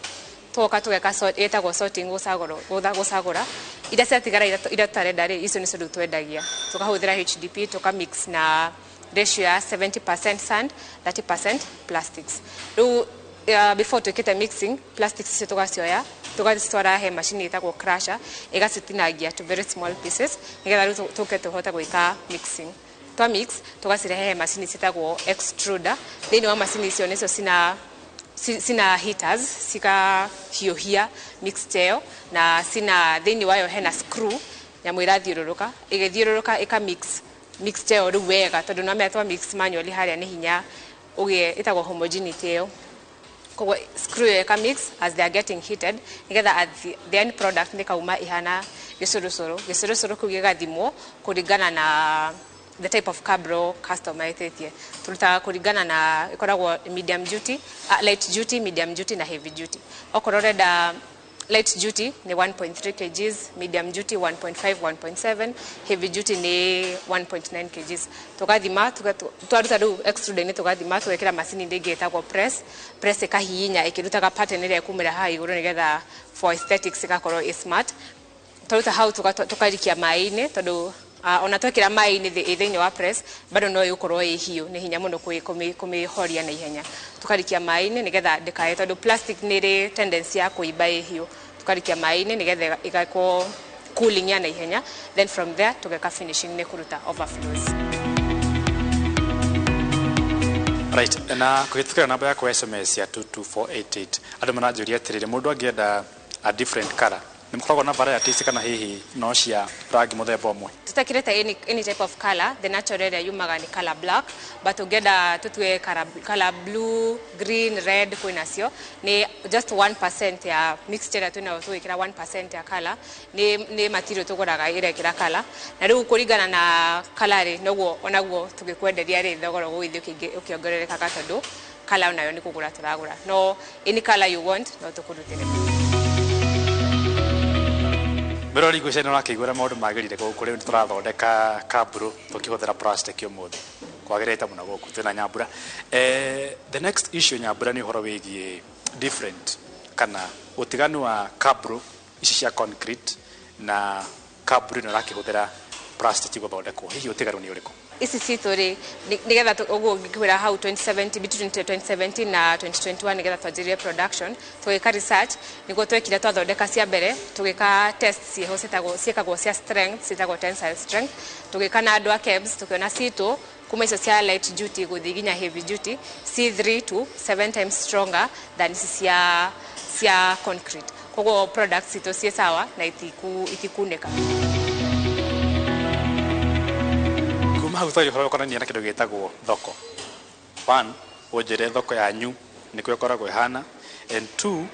Tũgoka tũgeka ĩtagwo sorting, gũcagũra iria ciatigara iria tũtarenda rĩ, icio nĩcio rĩu twendagia. Tũkahũthĩra HDPE tũka mix na ratio ya 70% sand 30% plastics. Rĩu before twĩkĩte mixing plastics icio tũgacioya tũgacitwara he macini ĩtagwo crusher ĩgacitinagia to very small pieces nĩgetha rĩu tũke tũhote gwĩka mixing. Twa mix tũgacirehe he macini ciĩtagwo extruder. Thĩinĩ wa macini icio nĩcio cina heaters cikahiũhia mixture ĩyo na cina thĩinĩ wayo hena screw nyamũ ĩrathiũrũrũka ĩgĩthiũrũrũka ĩka mix mixture ĩyo rĩu wega tondũ nĩwamenya twa mix manually harĩa nĩ hinya ũgĩe ĩtagwo homogeneity ĩyo. Koguo screw ĩyo ĩka mix as they are getting heated nĩgetha at the end product nĩkauma ihana gĩcũrũcũrũ. Gĩcũrũcũrũ kĩu gĩgathimwo kũringana na the type of cabro customer ĩtĩtie. Tũrutaga kũringana na ĩkoragwo medium duty, light duty, medium duty na heavy duty. Okorwo ũrenda light duty ni 1.3 kgs, medium duty 1.5, 1.7, heavy duty ni 1.9 kgs. Tugathima twaruta rĩu extruder-inĩ tugathima tũgekĩra macini-inĩ ĩngĩ ĩtagwo press, press ĩkahihinya ĩkĩrutaga pattern ĩrĩa ĩkumĩra haha igũrũ nĩgetha for aesthetics ĩgakorwo ĩ smart. Twaruta hau tũkarikia maĩ-inĩ tondũ ona twekĩra maĩ-inĩ thĩinĩ wa press bado no ĩgũkorwo ĩ hiũ, nĩ hinya mũno kũmĩhoria na ihenya. Tũkarikia maĩ-inĩ nĩgetha ndĩkae tondũ plastic nĩ ĩrĩ tendency ya kũimba ĩ hiũ. Tũkarikia maĩ-inĩ nĩgetha ĩgakwo cooling ya na ihenya, then from there tũgeka finishing nĩ kũruta overflows. Right, na kũhĩtũkĩra namba yakwa SMS ya 22488 andũ maranjũria atĩrĩrĩ, mũndũ angĩenda a different color nĩ mũkoragwo na varieties kana hihi no cia rangi mũthemba ũmwe? Tũtekĩrĩte any type of color, the natural ĩrĩa yumaga nĩ color black, but ũngĩenda tũtue color blue, green, red kwĩnacio nĩ just 1% ya mixture ĩrĩa twĩnayo tũgĩkĩra 1% ya color nĩ material tũgũraga ĩrekĩra color, na rĩu kũringana na color rĩ noguo onaguo tũgĩkwenderia rĩ thogora ũgũgĩthiĩ ũkĩongererekaga tondũ color onayo nĩ kũgũra tũragũra, no any color you want no tũkũrutĩre. Mĩrori ngwĩciria nĩ ũrakĩigua ũrĩa maũndũ magĩrĩire gũkũ rĩu nĩ tũrathondeka kaburo tũkĩhũthĩra plastic ũmũthĩ. Kwagĩrĩte mũno gũkũ twĩna Nyambura. The next issue, Nyambura, nĩ ũhoro wĩgiĩ different kana ũtiganu wa cabro ici cia concrete na cabro ĩno ĩrakĩhũthĩra plastic gũthondekwo. Hihi ũtiganu nĩ ũrĩkũ? Ici citũ rĩ, nĩgetha ũguo ngĩkwĩra hau 2017, between 2017 na 2021, nĩgetha twanjĩrĩrie production, tũgĩka research. Nĩguo twekire, twathondeka cia mbere, tũgĩka test ciĩho ciĩtagwo, ciĩkagwo cia strength, ciĩtagwo tensile strength. Tũgĩka na andũ a KEBS, tũkĩona citũ kuma icio cia light duty gũthiĩ nginya heavy duty c 3 to 7 times stronger than ici cia concrete. Koguo products citũ ciĩ sawa na itikunĩka. Kuma hau twaria ũhoro ũkonainie na kĩndũ gĩtagwo thoko. One, ũnjĩre thoko yanyu nĩkũ ĩkoragwo ĩhana, and two,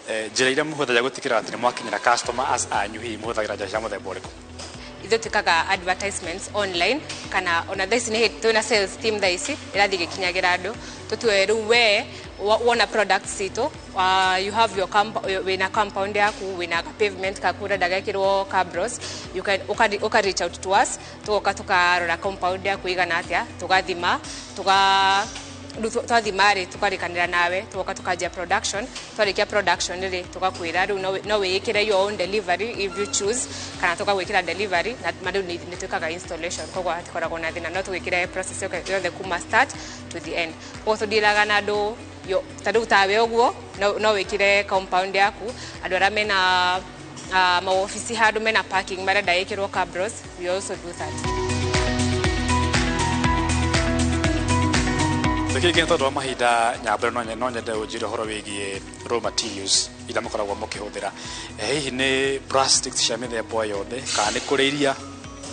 njĩra iria mũhũthagĩra gũtigĩrĩra atĩ nĩ mwakinyĩra customer as anyu, hihi mũhũthagĩra njĩra cia mũthemba ũrĩkũ? Ithuĩ twĩkaga advertisements online, kana ona thaa ici nĩ twĩna sales team thaa ici ĩrathiĩ ĩgĩkinyagĩra andũ. Tũtue rĩu we wona products citũ, you have your wĩna compound yaku, wĩna pavement kaku ũrenda gekĩrwo cabros, you can uka reach out to us, tũgoka tũkarora compound yaku ĩigana atĩa, tũgathima, tuga rĩu twathima rĩ, tũkarĩkanĩra nawe, tũgoka tũkanjia production. Twarĩkia production rĩ, tũgakwĩra rĩu no wĩĩkĩre your own delivery if you choose, kana tũgagwĩkĩra delivery. Na ma rĩu nĩ twĩkaga installation, koguo hatikoragwo na thĩna, no tũgwĩkĩre process yothe kuma start to the end. Koguo tũdealaga na andũ ta rĩu tawe ũguo, no wĩkĩre compound yaku, andũ arĩa mena mawobici handũ mena parking marenda ĩkĩrwo cabros, we also do that. Tũkĩrĩkia, tondũ wa mahinda, Nyambura, no nyende ũnjĩre ũhoro wĩgiĩ raw materials iria mũkoragwo mũkĩhũthĩra. Hihi nĩ plastics cia mĩthemba o yothe kana nĩ kũrĩ iria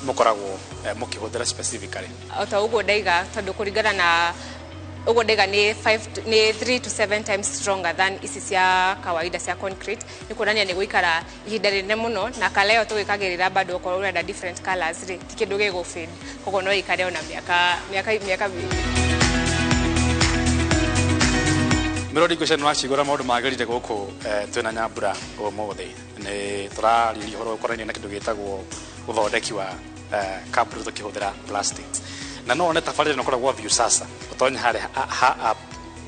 mũkoragwo mũkĩhũthĩra specifically? O ta ũguo ndaiga, tondũ kũringana na ũguo ndaiga nĩ nĩ 3 to 7 times stronger than ici cia kawaida cia concrete, nĩ kuonania nĩ gũikara ihinda rĩnene mũno. Na kala ĩyo tũgĩkagĩrĩra bado, okorwo ũrenda different colors rĩ, ti kĩndũ gĩgũ fade, koguo no ĩikare ona mĩaka mĩaka mĩaka mĩingĩ. Mĩrori ngwĩciria nĩ wacigũra maũndũ magĩrĩire gũkũ. Twĩna Nyambura ũmũthĩ, nĩ tũrarĩria ũhoro ũkonainie na kĩndũ gĩtagwo ũthondeki wa cabro tũkĩhũthĩra plastics. Na no one tabarĩra ĩno ĩkoragwo Viusasa, ũtonye harĩa ha app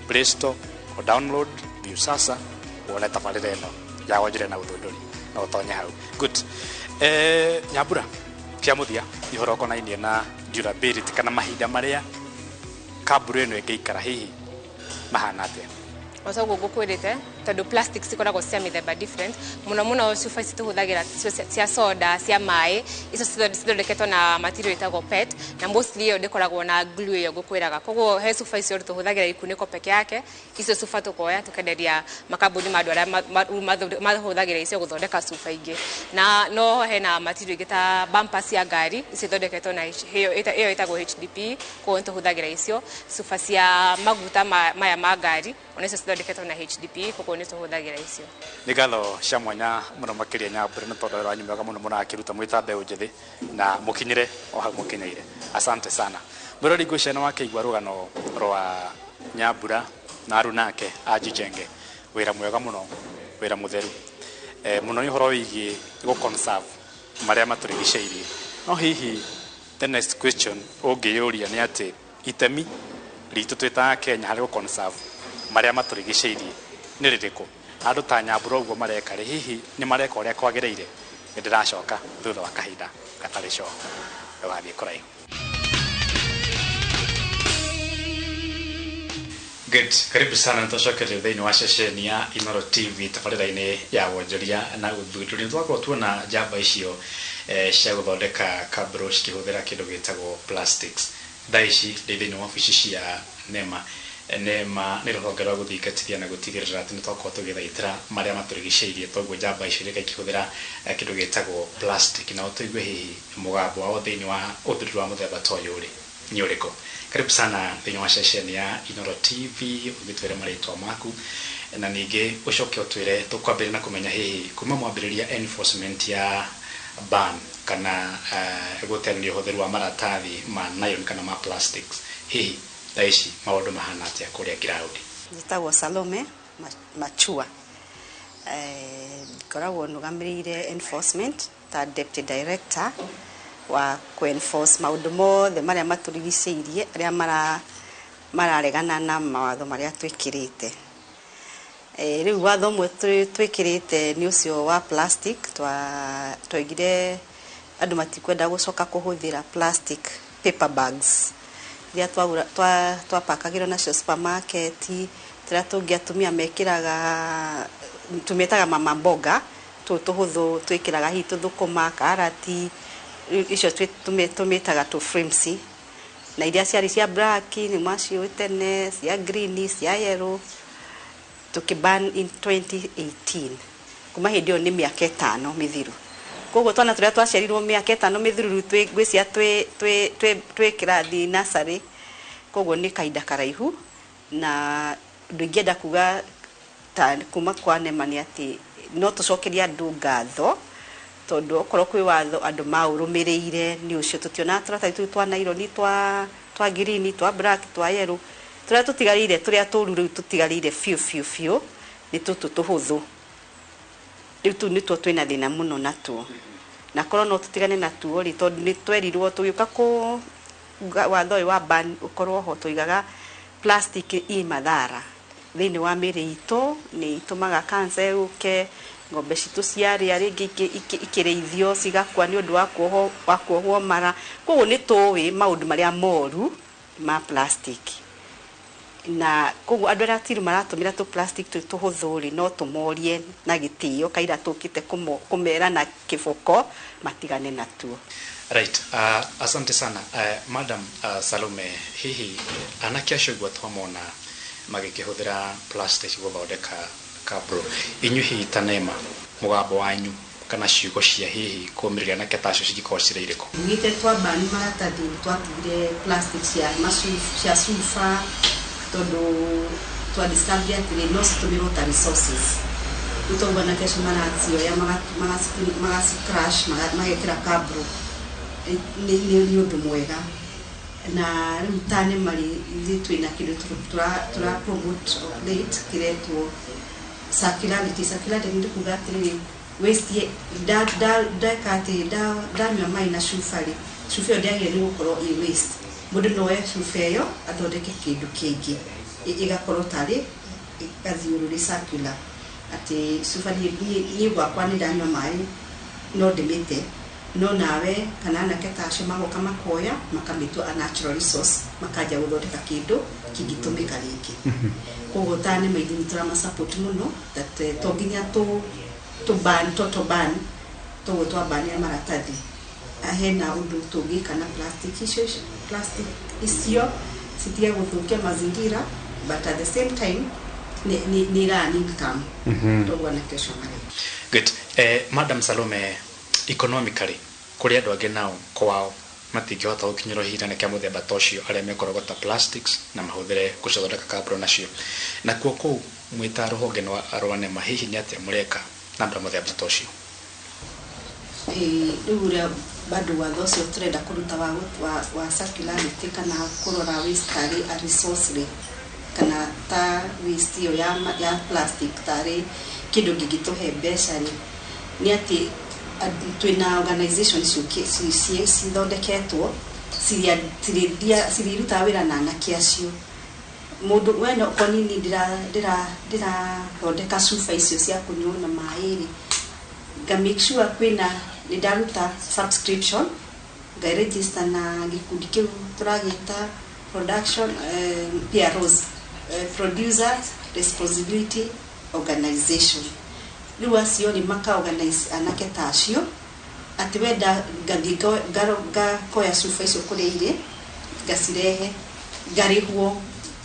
Play Store, o download Viusasa, wone tabarĩra ĩno ya wonjoria na ũthundũri, no ũtonye hau. Good. Nyambura, kĩa mũthia nĩ ũhoro ũkonainie na durability kana mahinda marĩa cabro ĩno ĩngĩikara, hihi mahana atĩa? O ta ũguo ngũkwĩrĩte, tondũ plastic cikoragwo cia mĩthemba different mũno mũno, cuba ici tũhũthagĩra cia soda, cia maĩ, icio cithondeketwo na material ĩtagwo PET, na mostly ĩyo ndĩkoragwo na glue ĩyo ngũkwĩraga. Koguo he cuba icio tũhũthagĩra ikunĩko peke yake. Icio cuba tũkoya tũkenderia makambuni ma andũ arĩa mahũthagĩra icio gũthondeka cuba ingĩ. Na no hena material ingĩ ta bumper cia ngari, icio ithondeketwo na ĩyo ĩtagwo HDPE, koguo nĩ tũhũthagĩra icio. Cuba cia maguta maya ma ngari, ona icio cithondeketwo na HDPE, koguo nĩ tũhũthagĩra icio. Nĩ ngatho cia mwanya mũno makĩria, Nyambura, nĩ tondũ wĩra wanyu mwega mũno mũrakĩruta mwĩ ta mbeũ njĩthĩ na mũkinyĩre o hau mũkinyĩire. Asante sana. Mwĩrori, ngwĩciria nĩ wakĩigua rũgano rwa Nyambura na aruna ake a Jijenge. Wĩra mwega mũno, wĩra mũtheru mũno, nĩ ũhoro wĩgiĩ gũ conserve marĩa matũrigicĩirie. No hihi the next question ũngĩyũria nĩ atĩ itemi ritũ twĩ ta Kenya harĩ gũ conserve marĩa matũrigicĩirie nĩ rĩrĩkũ? Andũ ta Nyambura ũguo mareka rĩ, hihi nĩ mareka ũrĩa kwagĩrĩire? Nĩ ndĩracoka thutha wa kahinda gatarĩ coka, ndũgathiĩ kũraihu. Good. Karibu sana, nĩtwacokereria thĩinĩ wa ceceni ya Inoro TV tabarĩra-inĩ ya wonjoria na ũthuthuria. Nĩ twakorwo tuona njamba icio cia gũthondeka cabro cikĩhũthĩra kĩndũ gĩtagwo plastics. Thaa ici ndĩ thĩinĩ wa obici cia NEMA. NEMA nĩ rũhonge rwa gũthingatithia na gũtigĩrĩra atĩ nĩ twakorwo tũgĩthaitĩra marĩa matũrigicĩirie. Toguo njamba icio ireka ikĩhũthĩra kĩndũ gĩtagwo plastic, na ũtũigue hihi mũgambo wao thĩinĩ wa ũthuthuria wa mũthemba ta ũyũ rĩ nĩ ũrĩkũ. Karibu sana thĩinĩ wa ceceni ya Inoro TV, ũgĩtwĩre marĩtwa maku na ningĩ ũcoke ũtwĩre, tũkwambĩrĩria na kũmenya hihi kuma mwambĩrĩria enforcement ya ban kana gũteanĩria ũhũthĩri wa maratathi ma nylon kana ma plastics, hihi thaa ici maũndũ mahana atĩa kũrĩa ground? Njĩtagwo Salome Machua. Ngoragwo nũgamĩrĩire enforcement ta deputy director. wa kũ-enforce maũndũ mothe marĩa matũrigicĩirie arĩa mararegana na mawatho marĩa twĩkĩrĩte. Rĩu watho ũmwe twĩkĩrĩte nĩ ũcio wa plastic. Twaigire andũ matikwenda gũcoka kũhũthĩra plastic paper bags iria twapakagĩrwo nacio supermarket, tũrĩa tũngĩ atumia mekĩraga, tũmĩtaga mama mboga, tũũ tũhũthũ twĩkĩraga hihi tũthũkũma, karati, icio tũmĩtaga tũ frames, na iria ciarĩ cia black nĩ mwaciũĩ tene, cia green, cia yellow, tũkĩban in 2018. Kuma hĩndĩ ĩyo nĩ mĩaka 5 mĩthiru. Koguo twana tũrĩa twaciarirwo mĩaka 5 mĩthiru rĩu ngwĩciria twĩ kĩrathi nursery, koguo nĩ kahinda karaihu. Na ũndũ ingĩenda kuga ta kuma kwa NEMA nĩ atĩ no tũcokerie andũ ngatho, tondũ okorwo kwĩ watho andũ maũrũmĩrĩire nĩ ũcio. Tũtionaga tũratathi tũu twa naironi, twa green, twa black, twa yellow, tũrĩa tũtigarĩire, tũrĩa tũru rĩu tũtigarĩire biũ biũ biũ nĩ tũtũ tũhũthũ. Rĩu tũu nĩtuo twĩna thĩna mũno natuo, na korwo no tũtigane natuo rĩ, tondũ nĩ twerirwo tũgĩũka kũ watho ũyũ wa ban ũkorwo ho, tũigaga plastic i mathara thĩinĩ wa mĩĩrĩ itũ, nĩ itũmaga cancer yũke, ng'ombe citũ ciarĩa rĩngĩ ikĩrĩithio cigakua nĩ ũndũ wa kuohwo mara. Koguo nĩ tũĩ maũndũ marĩa moru ma plastic, na koguo andũ arĩa tiru maratũmĩra tũ plastic tũu tũhũthũ rĩ, no tũmorie na gĩtĩo kaira tũkĩte kũmera na kĩboko matigane natuo. Right. Asante sana. Madam Salome, hihi anake acio ũguo twamona magĩkĩhũthĩra plastic gũthondeka kabro, inyuĩ hihi ta NEMA mũgambo wanyu kana ciugo cia hihi kũmĩrĩria anake ta acio cingĩkorwo cirĩ irĩkũ? Ugĩte twambani maratathi, twatigire plastic cia cia cuba, tondũ twa discover atĩrĩ no citũmĩrwo ta resources. Rĩu toguo anake acio maracioya magaci crush, magekĩra kabro, nĩ ũndũ mwega. Na rĩu ta NEMA rĩ, ithuĩ twĩna kĩndũ tũra promote of late kĩretwo circularity. Circularity nĩ kuga atĩrĩrĩ, waste ndeka atĩ ndanyua maĩ na cuba rĩ, cuba ĩyo ndĩagĩrĩire nĩ gũkorwo ĩ waste. Mũndũ no oe cuba ĩyo athondeke kĩndũ kĩngĩ, ĩgakorwo tarĩ ĩgathiũrũrĩ circular, atĩ cuba niĩ gwakwa nĩ ndanyua maĩ no ndĩmĩte, no nawe kana anake ta acio magoka makoya makamĩtua a natural resource, makanjia gũthondeka kĩndũ kĩngĩtũmĩka rĩngĩ. Koguo ta NEMA ithuĩ nĩtũrama support mũno, that to nginya tũ ban, total ban, toguo twambanire maratathi, hena ũndũ tũngĩka na plastic icio, plastic icio citige gũthũkia mazingira, but at the same time nĩ ĩra income, toguo anake acio mareka. Good. Madam Salome, economically kũrĩ andũ angĩ nao kwao matingĩhota gũkinyĩrwo ihinda nĩ kĩa mũthemba ta ũcio, arĩa mekũrogota plastics na mahũthĩre gũcithondeka kabro nacio, nakuo kũu mwĩ ta rũhonge rwa NEMA, hihi nĩ atĩa mũreka na andũ a mũthemba ta ũcio? Rĩu ũrĩa bado watho ũcio tũrenda kũruta wa circularity, kana kũrora waste tarĩ a resource rĩ, kana ta waste ĩyo ya plastic tarĩ kĩndũ kĩngĩtũhe mbeca rĩ, nĩ atĩ twĩna organization cithondeketwo cirĩrutaga wĩra na anake acio. Mũndũ we no okorwo nini ndĩrathondeka cuba icio cia kũnyuo na maĩ rĩ, nga make sure kwĩna nĩ ndaruta subscription, nga register na gĩkundi kĩu tũragĩta production PROs, Producers Responsibility Organization. Rĩu acio rĩ maka organize anake ta acio, atĩ wenda ngathiĩ ngakoya cuba icio kũrĩa irĩ, ngacirehe, ngarĩhwo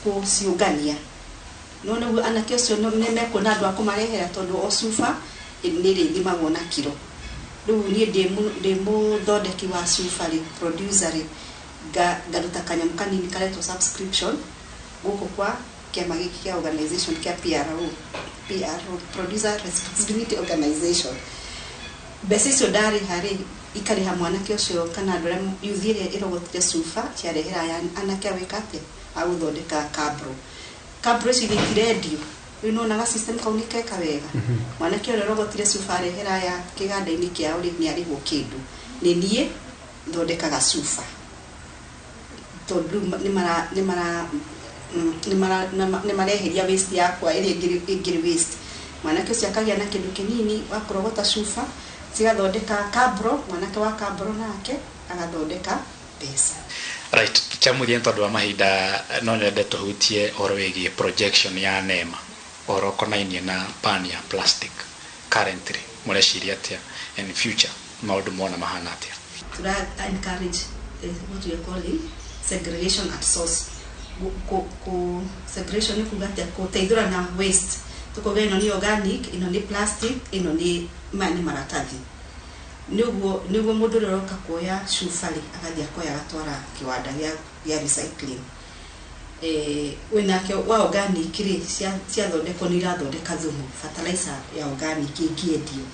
kũciũngania. No nĩguo anake acio nĩ mekuona andũ a kũmarehera, tondũ o cuba nĩ ĩrĩthimagwo na kiro. Rĩu niĩ ndĩ mũthondeki wa cuba rĩ, producer rĩ, ngaruta kanyamũ kanini karetwo subscription gũkũ kwa kĩama gĩkĩ kĩa organization kĩa PRO, PRO, Producer Responsibility Organization. Mbeca icio ndarĩha rĩ, ikarĩha mwanake ũcio kana andũ arĩa youth ĩrĩa ĩrogotire cuba, ciarehera aya anake a gwĩka atĩa, a gũthondeka kabro. Kabro icio ithe itirendio. Rĩu nĩwonaga system kau nĩ keka wega. Mwanake ũrĩa ũrogotire cuba arehera aya kĩganda-inĩ kĩao rĩ, nĩ arĩhwo kĩndũ nĩ niĩ. mathondekaga cuba tondũ nĩ mareheria waste yakwa ĩrĩa ĩngĩrĩ waste. Mwanake ũcio akagĩa na kĩndũ kĩnini wa kũrogota cuba cigathondeka kabro, mwanake wa kabro nake agathondeka mbeca. Right, kĩa mũthia nĩ tondũ wa mahinda no nyende tũhutie ũhoro wĩgiĩ projection ya NEMA ũhoro ũkonainie na ban ya plastic currently mũreciria atĩa in future maũndũ mona mahana atĩa? Tura encourage what we are calling segregation at source. Segregation nĩ kuga atĩa? Gũteithũra na waste, tukauga ĩno nĩ organic, ĩno nĩ plastic, ĩno nĩ maya nĩ maratathi. Nĩguo mũndũ ũrĩa ũroka kuoya cuba rĩ agathiĩ akoya agatwara kĩwanda gĩa recycling. Wĩnake wa organic rĩ ciathondekwo nĩ irathondeka thumu, fertilizer ya organic ĩngĩendio.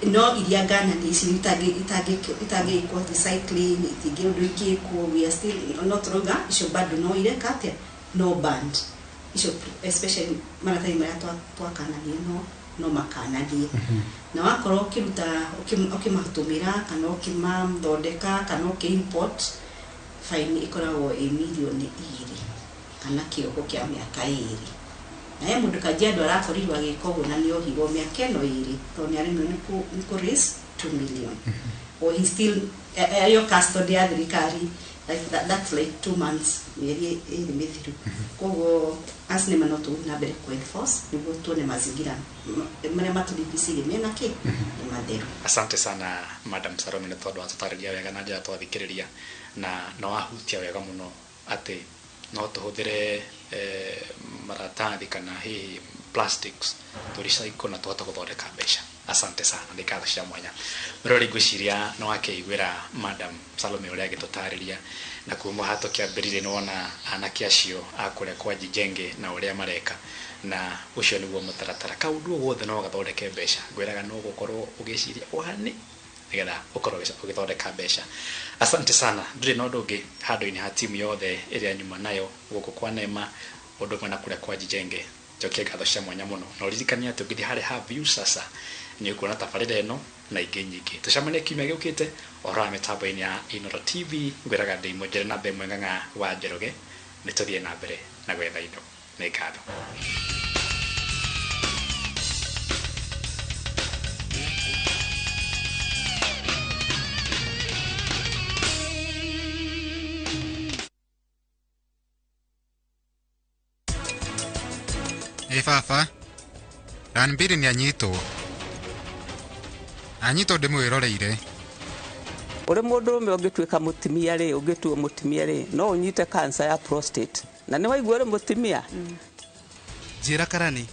No iria ngana ici itangĩkwo recycling, itingĩ ũndũ ingĩkwo, we are still no tũrauga icio bado no ireka atĩa, no banned icio, especially maratathi marĩa twakanania no makananie. Na wakorwo ũkĩruta ũkĩmatũmĩra kana ũkĩmathondeka kana ũkĩ-import, fine ĩkoragwo ĩ mirioni 2 kana kĩoho kĩa mĩaka 2. Na he mũndũ Kajiado arakorirwo agĩka ũguo na nĩ ohirwo mĩaka ĩno 2 tondũ nĩ aremirwo nĩ kũ raise 2 million. Or he still arĩ o custody ya thirikari, like that's like 2 months, mĩeri 2 mĩthiru. Koguo as NEMA no tũthiĩ na mbere kũ enforce nĩguo tuone mazingira marĩa matũrigicĩirie mena kĩ nĩ matheru. Asante sana Madam Salome nĩ tondũ watũtarĩria wega na njĩra twathikĩrĩria na no wahutia wega mũno atĩ no tũhũthĩre maratathi kana hihi plastics tũ recycle na tũhote gũthondeka mbeca. Asante sana, nĩ ngatho cia mwanya. Mũrori ngwĩciria nĩ wakĩiguĩra Madam Salome ũrĩa agĩtũtarĩria na kuma haha tũkĩambĩrĩria nĩ wona anake acio a kũrĩa kwa Jijenge na ũrĩa mareka, na ũcio nĩguo mũtaratara. Kaũndũ o guothe no gathondeke mbeca, ngwĩraga no gũkorwo ũgĩciria wani nĩgetha ũkorwo ũgĩthondeka mbeca. Asante sana, ndũrĩ na ũndũ ũngĩ handũ-inĩ ha timu yothe ĩrĩa nyuma nayo gũkũ kwa NEMA ũndũ ũmwe na kũrĩa kwa Jijenge. Njokie ngatho cia mwanya mũno na ũririkanie atĩ ũngĩthiĩ harĩa ha Viusasa nĩ ũkuona tabarĩra ĩno na ingĩ nyingĩ. Tũcemanie kiumia gĩũkĩte ũhoro wa mĩtambo-inĩ ya Inooro TV. Ngwĩraga ndĩ Mũnjere na Mbemwe Ng'ang'a wa Njoroge, nĩ tũthiĩ na mbere na gwetha indo. Nĩ ngatho. Ĩ baba, Ranbir nĩ anyitwo. Anyitwo ndĩmwĩroreire. Ũrĩ mũndũrũme ũngĩtuĩka mũtumia rĩ, ũngĩtuo mũtumia rĩ, no ũnyite cancer ya prostate. Na nĩ waigua ũrĩ mũtumia? Njĩra Karani.